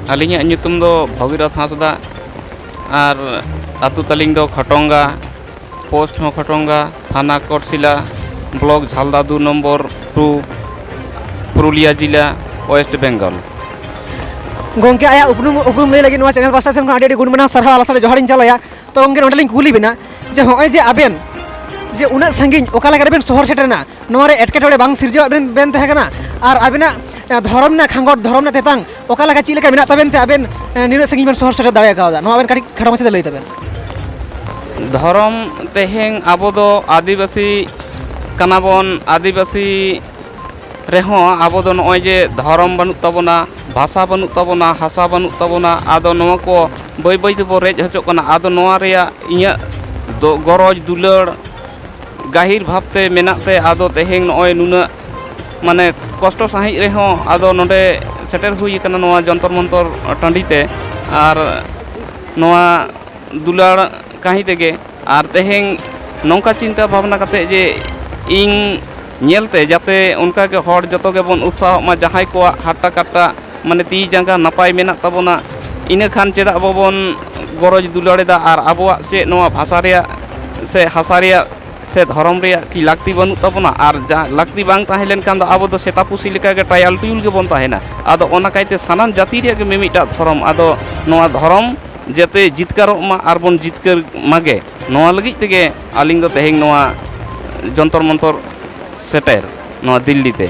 ᱟᱹᱞᱤᱧᱟᱜ ᱧᱩᱛᱩᱢ ᱫᱚ ᱵᱷᱚᱜᱤᱨᱚᱛᱷ ᱦᱟᱸᱥᱫᱟ, ᱟᱨ ᱟᱹᱛᱩ ᱛᱟᱹᱞᱤᱧ ᱫᱚ ᱠᱷᱚᱴᱚᱝᱜᱟ, ᱯᱳᱥᱴ ᱦᱚᱸ ᱠᱷᱚᱴᱚᱝᱜᱟ, ᱛᱷᱟᱱᱟ ᱠᱚᱴᱥᱤᱞᱟ, ᱵᱞᱚᱠ ᱡᱷᱟᱞᱫᱟ ᱫᱩ ᱱᱚᱢᱵᱚᱨ ᱴᱩ, ᱯᱩᱨᱩᱞᱤᱭᱟ ᱡᱤᱞᱟ, ᱳᱭᱮᱥᱴ ᱵᱮᱝᱜᱚᱞ᱾ ᱜᱚᱢᱠᱮ, ᱟᱭᱟᱜ ᱩᱯᱨᱩᱢ, ᱩᱯᱨᱩᱢ ᱞᱟᱹᱭ ᱞᱟᱹᱜᱤᱫ ᱱᱚᱣᱟ ᱪᱮᱱᱮᱞ ᱯᱟᱥᱴᱟ ᱥᱮᱱ ᱠᱷᱚᱱ ᱟᱹᱰᱤ ᱟᱹᱰᱤ ᱜᱩᱱ ᱢᱟᱱᱟᱣ ᱥᱟᱨᱦᱟᱣ ᱟᱨ ᱟᱥᱟᱲ ᱡᱚᱦᱟᱨᱤᱧ ᱪᱟᱞᱟᱭᱟ᱾ ᱛᱚ ᱜᱚᱢᱠᱮ, ᱱᱚᱸᱰᱮ ᱞᱤᱧ ᱠᱩᱞᱤ ᱵᱮᱱᱟ ᱡᱮ ᱱᱚᱜᱼᱚᱭ ᱡᱮ ᱟᱵᱮᱱ ᱡᱮ ᱩᱱᱟᱹᱜ ᱥᱟᱺᱜᱤᱧ ᱚᱠᱟ ᱞᱮᱠᱟ ᱨᱮᱵᱮᱱ ᱥᱚᱦᱚᱨ ᱥᱮᱴᱮᱨᱮᱱᱟ, ᱱᱚᱣᱟ ᱨᱮ ᱮᱴᱠᱮᱴᱚᱬᱮ ᱵᱟᱝ ᱥᱤᱨᱡᱟᱹᱣᱟᱜ ᱵᱮᱱ, ᱵᱮᱱ ᱛᱟᱦᱮᱸ ᱠᱟᱱᱟ? ᱟᱨ ᱟᱵᱮᱱᱟᱜ, ᱮ, ᱫᱷᱚᱨᱚᱢ ᱨᱮᱱᱟᱜ ᱠᱷᱟᱸᱜᱚᱴ, ᱫᱷᱚᱨᱚᱢ ᱨᱮᱱᱟᱜ ᱛᱮᱛᱟᱝ ᱚᱠᱟ ᱞᱮᱠᱟ, ᱪᱮᱫ ᱞᱮᱠᱟ ᱢᱮᱱᱟᱜ ᱛᱟᱵᱮᱱ ᱛᱮ ᱟᱵᱮᱱ, ᱮ, ᱱᱤᱱᱟᱹᱜ ᱥᱟᱺᱜᱤᱧ ᱵᱮᱱ ᱥᱚᱦᱚᱨ ᱥᱮᱴᱮᱨ ᱫᱟᱲᱮ ᱠᱟᱣᱫᱟ? ᱱᱚᱣᱟ ᱟᱵᱮᱱ ᱠᱟᱹᱴᱤᱡ ᱠᱷᱟᱴᱚ ᱢᱟᱪᱷᱟ ᱛᱮ ᱞᱟᱹᱭ ᱛᱟᱵᱮᱱ᱾ ᱫᱷᱚᱨᱚᱢ, ᱛᱮᱦᱮᱧ ᱟᱵᱚ ᱫᱚ ᱟᱹᱫᱤᱵᱟᱹᱥᱤ ᱠᱟᱱᱟ ᱵᱚᱱ, ᱟᱹᱫᱤᱵᱟᱹᱥᱤ ᱨᱮᱦᱚᱸ ᱟᱵᱚ ᱫᱚ ᱱᱚᱜᱼᱚᱭ ᱡᱮ ᱫᱷᱚᱨᱚᱢ ᱵᱟᱹᱱᱩᱜ ᱛᱟᱵᱚᱱᱟ, ᱵᱷᱟᱥᱟ ᱵᱟᱹᱱᱩᱜ ᱛᱟᱵᱚᱱᱟ, ᱦᱟᱥᱟ ᱵᱟᱹᱱᱩᱜ ᱛᱟᱵᱚᱱᱟ, ᱟᱫᱚ ᱱᱚᱣᱟ ᱠᱚ ᱵᱟᱹᱭ ᱵᱟᱹᱭ ᱛᱮᱵᱚ ᱨᱮᱡ ᱦᱚᱪᱚᱜ ᱠᱟᱱᱟ᱾ ᱟᱫᱚ ᱱᱚᱣᱟ ᱨᱮᱭᱟᱜ ᱤᱧᱟᱹᱜ ᱫᱚ ᱜᱚᱨᱚᱡᱽ ᱫᱩᱞᱟᱹᱲ ᱜᱟᱹᱦᱤᱨ ᱵᱷᱟᱵᱽᱛᱮ ᱢᱮᱱᱟᱜ ᱛᱮ ᱟᱫᱚ ᱛᱮᱦᱮᱧ ᱱᱚᱜᱼᱚᱭ ᱱᱩᱱᱟᱹᱜ ᱢᱟᱱᱮ ᱠᱚᱥᱴᱚ ᱥᱟᱺᱦᱤᱡ ᱨᱮᱦᱚᱸ ᱟᱫᱚ ᱱᱚᱰᱮ ᱥᱮᱴᱮᱨ ᱦᱩᱭ ᱟᱠᱟᱱᱟ ᱱᱚᱣᱟ ᱡᱚᱱᱛᱚᱨ ᱢᱚᱱᱛᱚᱨ ᱴᱟᱺᱰᱤ ᱛᱮ᱾ ᱟᱨ ᱱᱚᱣᱟ ᱫᱩᱞᱟᱹᱲ ᱠᱟᱹᱦᱤ ᱛᱮᱜᱮ᱾ ᱟᱨ ᱛᱮᱦᱮᱧ ᱱᱚᱝᱠᱟ ᱪᱤᱱᱛᱟᱹ ᱵᱷᱟᱵᱽᱱᱟ ᱠᱟᱛᱮ ᱡᱮ ᱤᱧ ᱧᱮᱞᱛᱮ ᱡᱟᱛᱮ ᱚᱱᱠᱟᱜᱮ ᱦᱚᱲ ᱡᱚᱛᱚ ᱜᱮᱵᱚᱱ ᱩᱛᱥᱟᱦᱚᱜ ᱢᱟ, ᱡᱟᱦᱟᱸᱭ ᱠᱚᱣᱟᱜ ᱦᱟᱴᱴᱟ ᱠᱟᱴᱴᱟ ᱢᱟᱱᱮ ᱛᱤ ᱡᱟᱸᱜᱟ ᱱᱟᱯᱟᱭ ᱢᱮᱱᱟᱜ ᱛᱟᱵᱚᱱᱟ, ᱤᱱᱟᱹ ᱠᱷᱟᱱ ᱪᱮᱫᱟᱜ ᱵᱟᱵᱚᱱ ᱜᱚᱨᱚᱡᱽ ᱫᱩᱞᱟᱹᱲ ᱮᱫᱟ? ᱟᱨ ᱟᱵᱚᱣᱟᱜ ᱪᱮᱫ ᱱᱚᱣᱟ ᱵᱷᱟᱥᱟ ᱨᱮᱭᱟᱜ ᱥᱮ ᱦᱟᱥᱟ ᱨᱮᱭᱟᱜ ᱥᱮ ᱫᱷᱚᱨᱚᱢ ᱨᱮᱭᱟᱜ ᱠᱤ ᱞᱟᱹᱠᱛᱤ ᱵᱟᱹᱱᱩᱜ ᱛᱟᱵᱚᱱᱟ? ᱟᱨ ᱡᱟ ᱞᱟᱹᱠᱛᱤ ᱵᱟᱝ ᱛᱟᱦᱮᱸ ᱞᱮᱱᱠᱷᱟᱱ ᱫᱚ ᱟᱵᱚ ᱫᱚ ᱥᱮᱛᱟ ᱯᱩᱥᱤ ᱞᱮᱠᱟᱜᱮ ᱴᱟᱭᱟᱞ ᱴᱩᱭᱩᱞ ᱜᱮᱵᱚᱱ ᱛᱟᱦᱮᱱᱟ᱾ ᱟᱫᱚ ᱚᱱᱟ ᱠᱟᱭᱛᱮ ᱥᱟᱱᱟᱢ ᱡᱟᱹᱛᱤ ᱨᱮᱭᱟᱜ ᱜᱮ ᱢᱤᱢᱤᱫᱴᱟᱜ ᱫᱷᱚᱨᱚᱢ, ᱟᱫᱚ ᱱᱚᱣᱟ ᱫᱷᱚᱨᱚᱢ ᱡᱟᱛᱮ ᱡᱤᱛᱠᱟᱹᱨᱚᱜ ᱢᱟ ᱟᱨ ᱵᱚᱱ ᱡᱤᱛᱠᱟᱹᱨ ᱢᱟᱜᱮ, ᱱᱚᱣᱟ ᱞᱟᱹᱜᱤᱫ ᱛᱮᱜᱮ ᱟᱹᱞᱤᱧ ᱫᱚ ᱛᱮᱦᱮᱧ ᱱᱚᱣᱟ ᱡᱚᱱᱛᱚᱨ ᱢᱚᱱᱛᱚᱨ ᱥᱮᱴᱮᱨ ᱱᱚᱣᱟ ᱫᱤᱞᱞᱤ ᱛᱮ᱾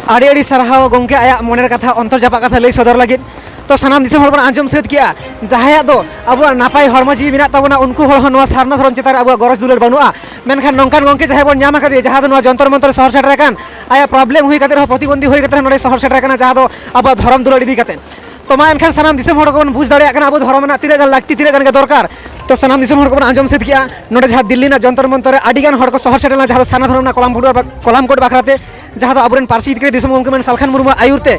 ᱟᱹᱰᱤ ᱟᱹᱰᱤ ᱥᱟᱨᱦᱟᱣ ᱜᱚᱢᱠᱮ, ᱟᱭᱟᱜ ᱢᱚᱱᱮᱨ ᱠᱟᱛᱷᱟ, ᱚᱱᱛᱚᱨ ᱡᱟᱯᱟᱜ ᱠᱟᱛᱷᱟ ᱞᱟᱹᱭ ᱥᱚᱫᱚᱨ ᱞᱟᱹᱜᱤᱫ᱾ ᱛᱚ ᱥᱟᱱᱟᱢ ᱫᱤᱥᱚᱢ ᱦᱚᱲ ᱵᱚᱱ ᱟᱸᱡᱚᱢ ᱥᱟᱹᱛ ᱠᱮᱜᱼᱟ, ᱡᱟᱦᱟᱸᱭᱟᱜ ᱫᱚ ᱟᱵᱚᱣᱟᱜ ᱱᱟᱯᱟᱭ ᱦᱚᱲᱢᱚ ᱡᱤᱣᱤ ᱢᱮᱱᱟᱜ ᱛᱟᱵᱚᱱᱟ, ᱩᱱᱠᱩ ᱦᱚᱲ ᱦᱚᱸ ᱱᱚᱣᱟ ᱥᱟᱨᱱᱟ ᱫᱷᱚᱨᱚᱢ ᱪᱮᱛᱟᱱ ᱨᱮ ᱟᱵᱚᱣᱟᱜ ᱜᱚᱨᱚᱡᱽ ᱫᱩᱞᱟᱹᱲ ᱵᱟᱹᱱᱩᱜᱼᱟ᱾ ᱢᱮᱱᱠᱷᱟᱱ ᱱᱚᱝᱠᱟᱱ ᱜᱚᱢᱠᱮ ᱡᱟᱦᱟᱸᱭ ᱵᱚᱱ ᱧᱟᱢ ᱟᱠᱟᱫᱮᱭᱟ, ᱡᱟᱦᱟᱸ ᱫᱚ ᱱᱚᱣᱟ ᱡᱚᱱᱛᱚᱨ ᱢᱚᱱᱛᱚᱨ ᱨᱮ ᱥᱚᱦᱚᱨ ᱥᱮᱴᱮᱨ ᱟᱠᱟᱱ, ᱟᱭᱟᱜ ᱯᱨᱚᱵᱞᱮᱢ ᱦᱩᱭ ᱠᱟᱛᱮ ᱨᱮᱦᱚᱸ, ᱯᱨᱚᱛᱤᱵᱚᱱᱫᱷᱤ ᱦᱩᱭ ᱠᱟᱛᱮ ᱨᱮᱦᱚᱸ ᱱᱚᱰᱮ ᱥᱚᱦᱚᱨ ᱥᱮᱴᱮᱨ ᱟᱠᱟᱱᱟ, ᱡᱟᱦᱟᱸ ᱫᱚ ᱟᱵᱚᱣᱟᱜ ᱫᱷᱚᱨᱚᱢ ᱫᱩᱞᱟᱹᱲ ᱤᱫᱤ ᱠᱟᱛᱮ᱾ ᱛᱚ ᱢᱟ ᱮᱱᱠᱷᱟᱱ ᱥᱟᱱᱟᱢ ᱫᱤᱥᱚᱢ ᱦᱚᱲ ᱠᱚᱵᱚᱱ ᱵᱩᱡᱽ ᱫᱟᱲᱮᱭᱟᱜ ᱠᱟᱱᱟ ᱟᱵᱚ ᱫᱷᱚᱨᱚᱢ ᱨᱮᱱᱟᱜ ᱛᱤᱱᱟᱹᱜ ᱜᱟᱱ ᱞᱟᱹᱠᱛᱤ, ᱛᱤᱱᱟᱹᱜ ᱜᱟᱱ ᱜᱮ ᱫᱚᱨᱠᱟᱨ᱾ ᱛᱚ ᱥᱟᱱᱟᱢ ᱫᱤᱥᱚᱢ ᱦᱚᱲ ᱠᱚᱵᱚᱱ ᱟᱸᱡᱚᱢ ᱥᱟᱹᱛ ᱠᱮᱜᱼᱟ, ᱱᱚᱰᱮ ᱡᱟᱦᱟᱸ ᱫᱤᱞᱞᱤ ᱨᱮᱱᱟᱜ ᱡᱚᱱᱛᱚᱨ ᱢᱚᱱᱛᱚᱨ ᱨᱮ ᱟᱹᱰᱤ ᱜᱟᱱ ᱦᱚᱲ ᱠᱚ ᱥᱚᱦᱚᱨ ᱥᱮᱴᱮᱨ ᱞᱮᱱᱟ, ᱡᱟᱦᱟᱸ ᱫᱚ ᱥᱟᱨᱱᱟ ᱫᱷᱚᱨᱚᱢ ᱨᱮᱱᱟᱜ ᱠᱚᱞᱟᱢ ᱠᱳᱰ ᱵᱟ-, ᱠᱚᱞᱟᱢ ᱠᱳᱰ ᱵᱟᱠᱷᱨᱟ ᱛᱮ, ᱡᱟᱦᱟᱸ ᱫᱚ ᱟᱵᱚᱨᱮᱱ ᱯᱟᱹᱨᱥᱤ ᱡᱤᱛᱠᱟᱹᱨᱤ ᱫᱤᱥᱚᱢ ᱜᱚᱢᱠᱮ ᱢᱟᱱ ᱥᱟᱞᱠᱷᱟᱱ ᱢᱩᱨᱢᱩᱣᱟᱜ ᱟᱹᱭᱩᱨ ᱛᱮ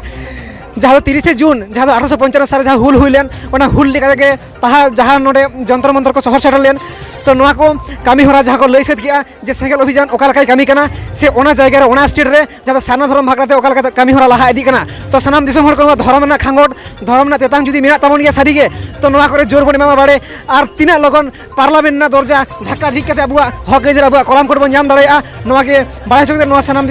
ᱡᱟᱦᱟᱸ ᱫᱚ ᱛᱤᱨᱤᱥᱮ ᱡᱩᱱ, ᱡᱟᱦᱟᱸ ᱫᱚ ᱟᱴᱷᱨᱚᱥᱚ ᱯᱚᱧᱪᱟᱱᱱᱚ ᱥᱟᱞ ᱨᱮ ᱡᱟᱦᱟᱸ ᱦᱩᱞ ᱦᱩᱭ ᱞᱮᱱ, ᱚᱱᱟ ᱦᱩᱞ ᱞᱮᱠᱟ ᱛᱮᱜᱮ ᱛᱟᱦᱟ ᱡᱟᱦᱟᱸ ᱱᱚᱰᱮ ᱡᱚᱱᱛᱚᱨ ᱢᱚᱱᱛᱚᱨ ᱠᱚ ᱥᱚᱦᱚᱨ ᱥᱮᱴᱮᱨ ᱞᱮᱱ᱾ ᱛᱚ ᱱᱚᱣᱟ ᱠᱚ ᱠᱟᱹᱢᱤ ᱦᱚᱨᱟ ᱡᱟᱦᱟᱸ ᱠᱚ ᱞᱟᱹᱭ ᱥᱟᱹᱛ ᱠᱮᱜᱼᱟ ᱡᱮ ᱥᱮᱸᱜᱮᱞ ᱚᱵᱷᱤᱡᱟᱱ ᱚᱠᱟ ᱞᱮᱠᱟᱭ ᱠᱟᱹᱢᱤ ᱠᱟᱱᱟ, ᱥᱮ ᱚᱱᱟ ᱡᱟᱭᱜᱟ ᱨᱮ, ᱚᱱᱟ ᱥᱴᱮᱴ ᱨᱮ ᱡᱟᱦᱟᱸ ᱫᱚ ᱥᱟᱨᱱᱟ ᱫᱷᱚᱨᱚᱢ ᱵᱟᱠᱷᱨᱟ ᱛᱮ ᱚᱠᱟ ᱞᱮᱠᱟ ᱠᱟᱹᱢᱤ ᱦᱚᱨᱟ ᱞᱟᱦᱟ ᱤᱫᱤᱜ ᱠᱟᱱᱟ᱾ ᱛᱚ ᱥᱟᱱᱟᱢ ᱫᱤᱥᱚᱢ ᱦᱚᱲ ᱠᱚ ᱱᱚᱣᱟ ᱫᱷᱚᱨᱚᱢ ᱨᱮᱱᱟᱜ ᱠᱷᱟᱸᱜᱚᱴ, ᱫᱷᱚᱨᱚᱢ ᱨᱮᱱᱟᱜ ᱛᱮᱛᱟᱝ ᱡᱩᱫᱤ ᱢᱮᱱᱟᱜ ᱛᱟᱵᱚᱱ ᱜᱮᱭᱟ ᱥᱟᱹᱨᱤ ᱜᱮ, ᱛᱚ ᱱᱚᱣᱟ ᱠᱚᱨᱮ ᱡᱳᱨ ᱵᱚᱱ ᱮᱢᱟ ᱵᱟᱲᱮ, ᱟᱨ ᱛᱤᱱᱟᱹᱜ ᱞᱚᱜᱚᱱ ᱯᱟᱨᱞᱟᱢᱮᱱᱴ ᱨᱮᱱᱟᱜ ᱫᱚᱨᱡᱟ ᱫᱷᱟᱠᱠᱟ ᱡᱷᱤᱡ ᱠᱟᱛᱮ ᱟᱵᱚᱣᱟᱜ ᱦᱚᱠ ᱟᱹᱭᱫᱟᱹᱨ, ᱟᱵᱚᱣᱟᱜ ᱠᱚᱞᱟᱢ ᱠᱳᱰ ᱵᱚᱱ ᱧᱟᱢ ᱫᱟᱲᱮᱭᱟᱜᱼᱟ, ᱱᱚᱣᱟ ᱜᱮ ᱵᱟᱲᱟᱭ ᱦᱚᱪᱚ ᱠᱟᱛᱮ ᱱᱚᱣᱟ ᱥᱟᱱᱟᱢ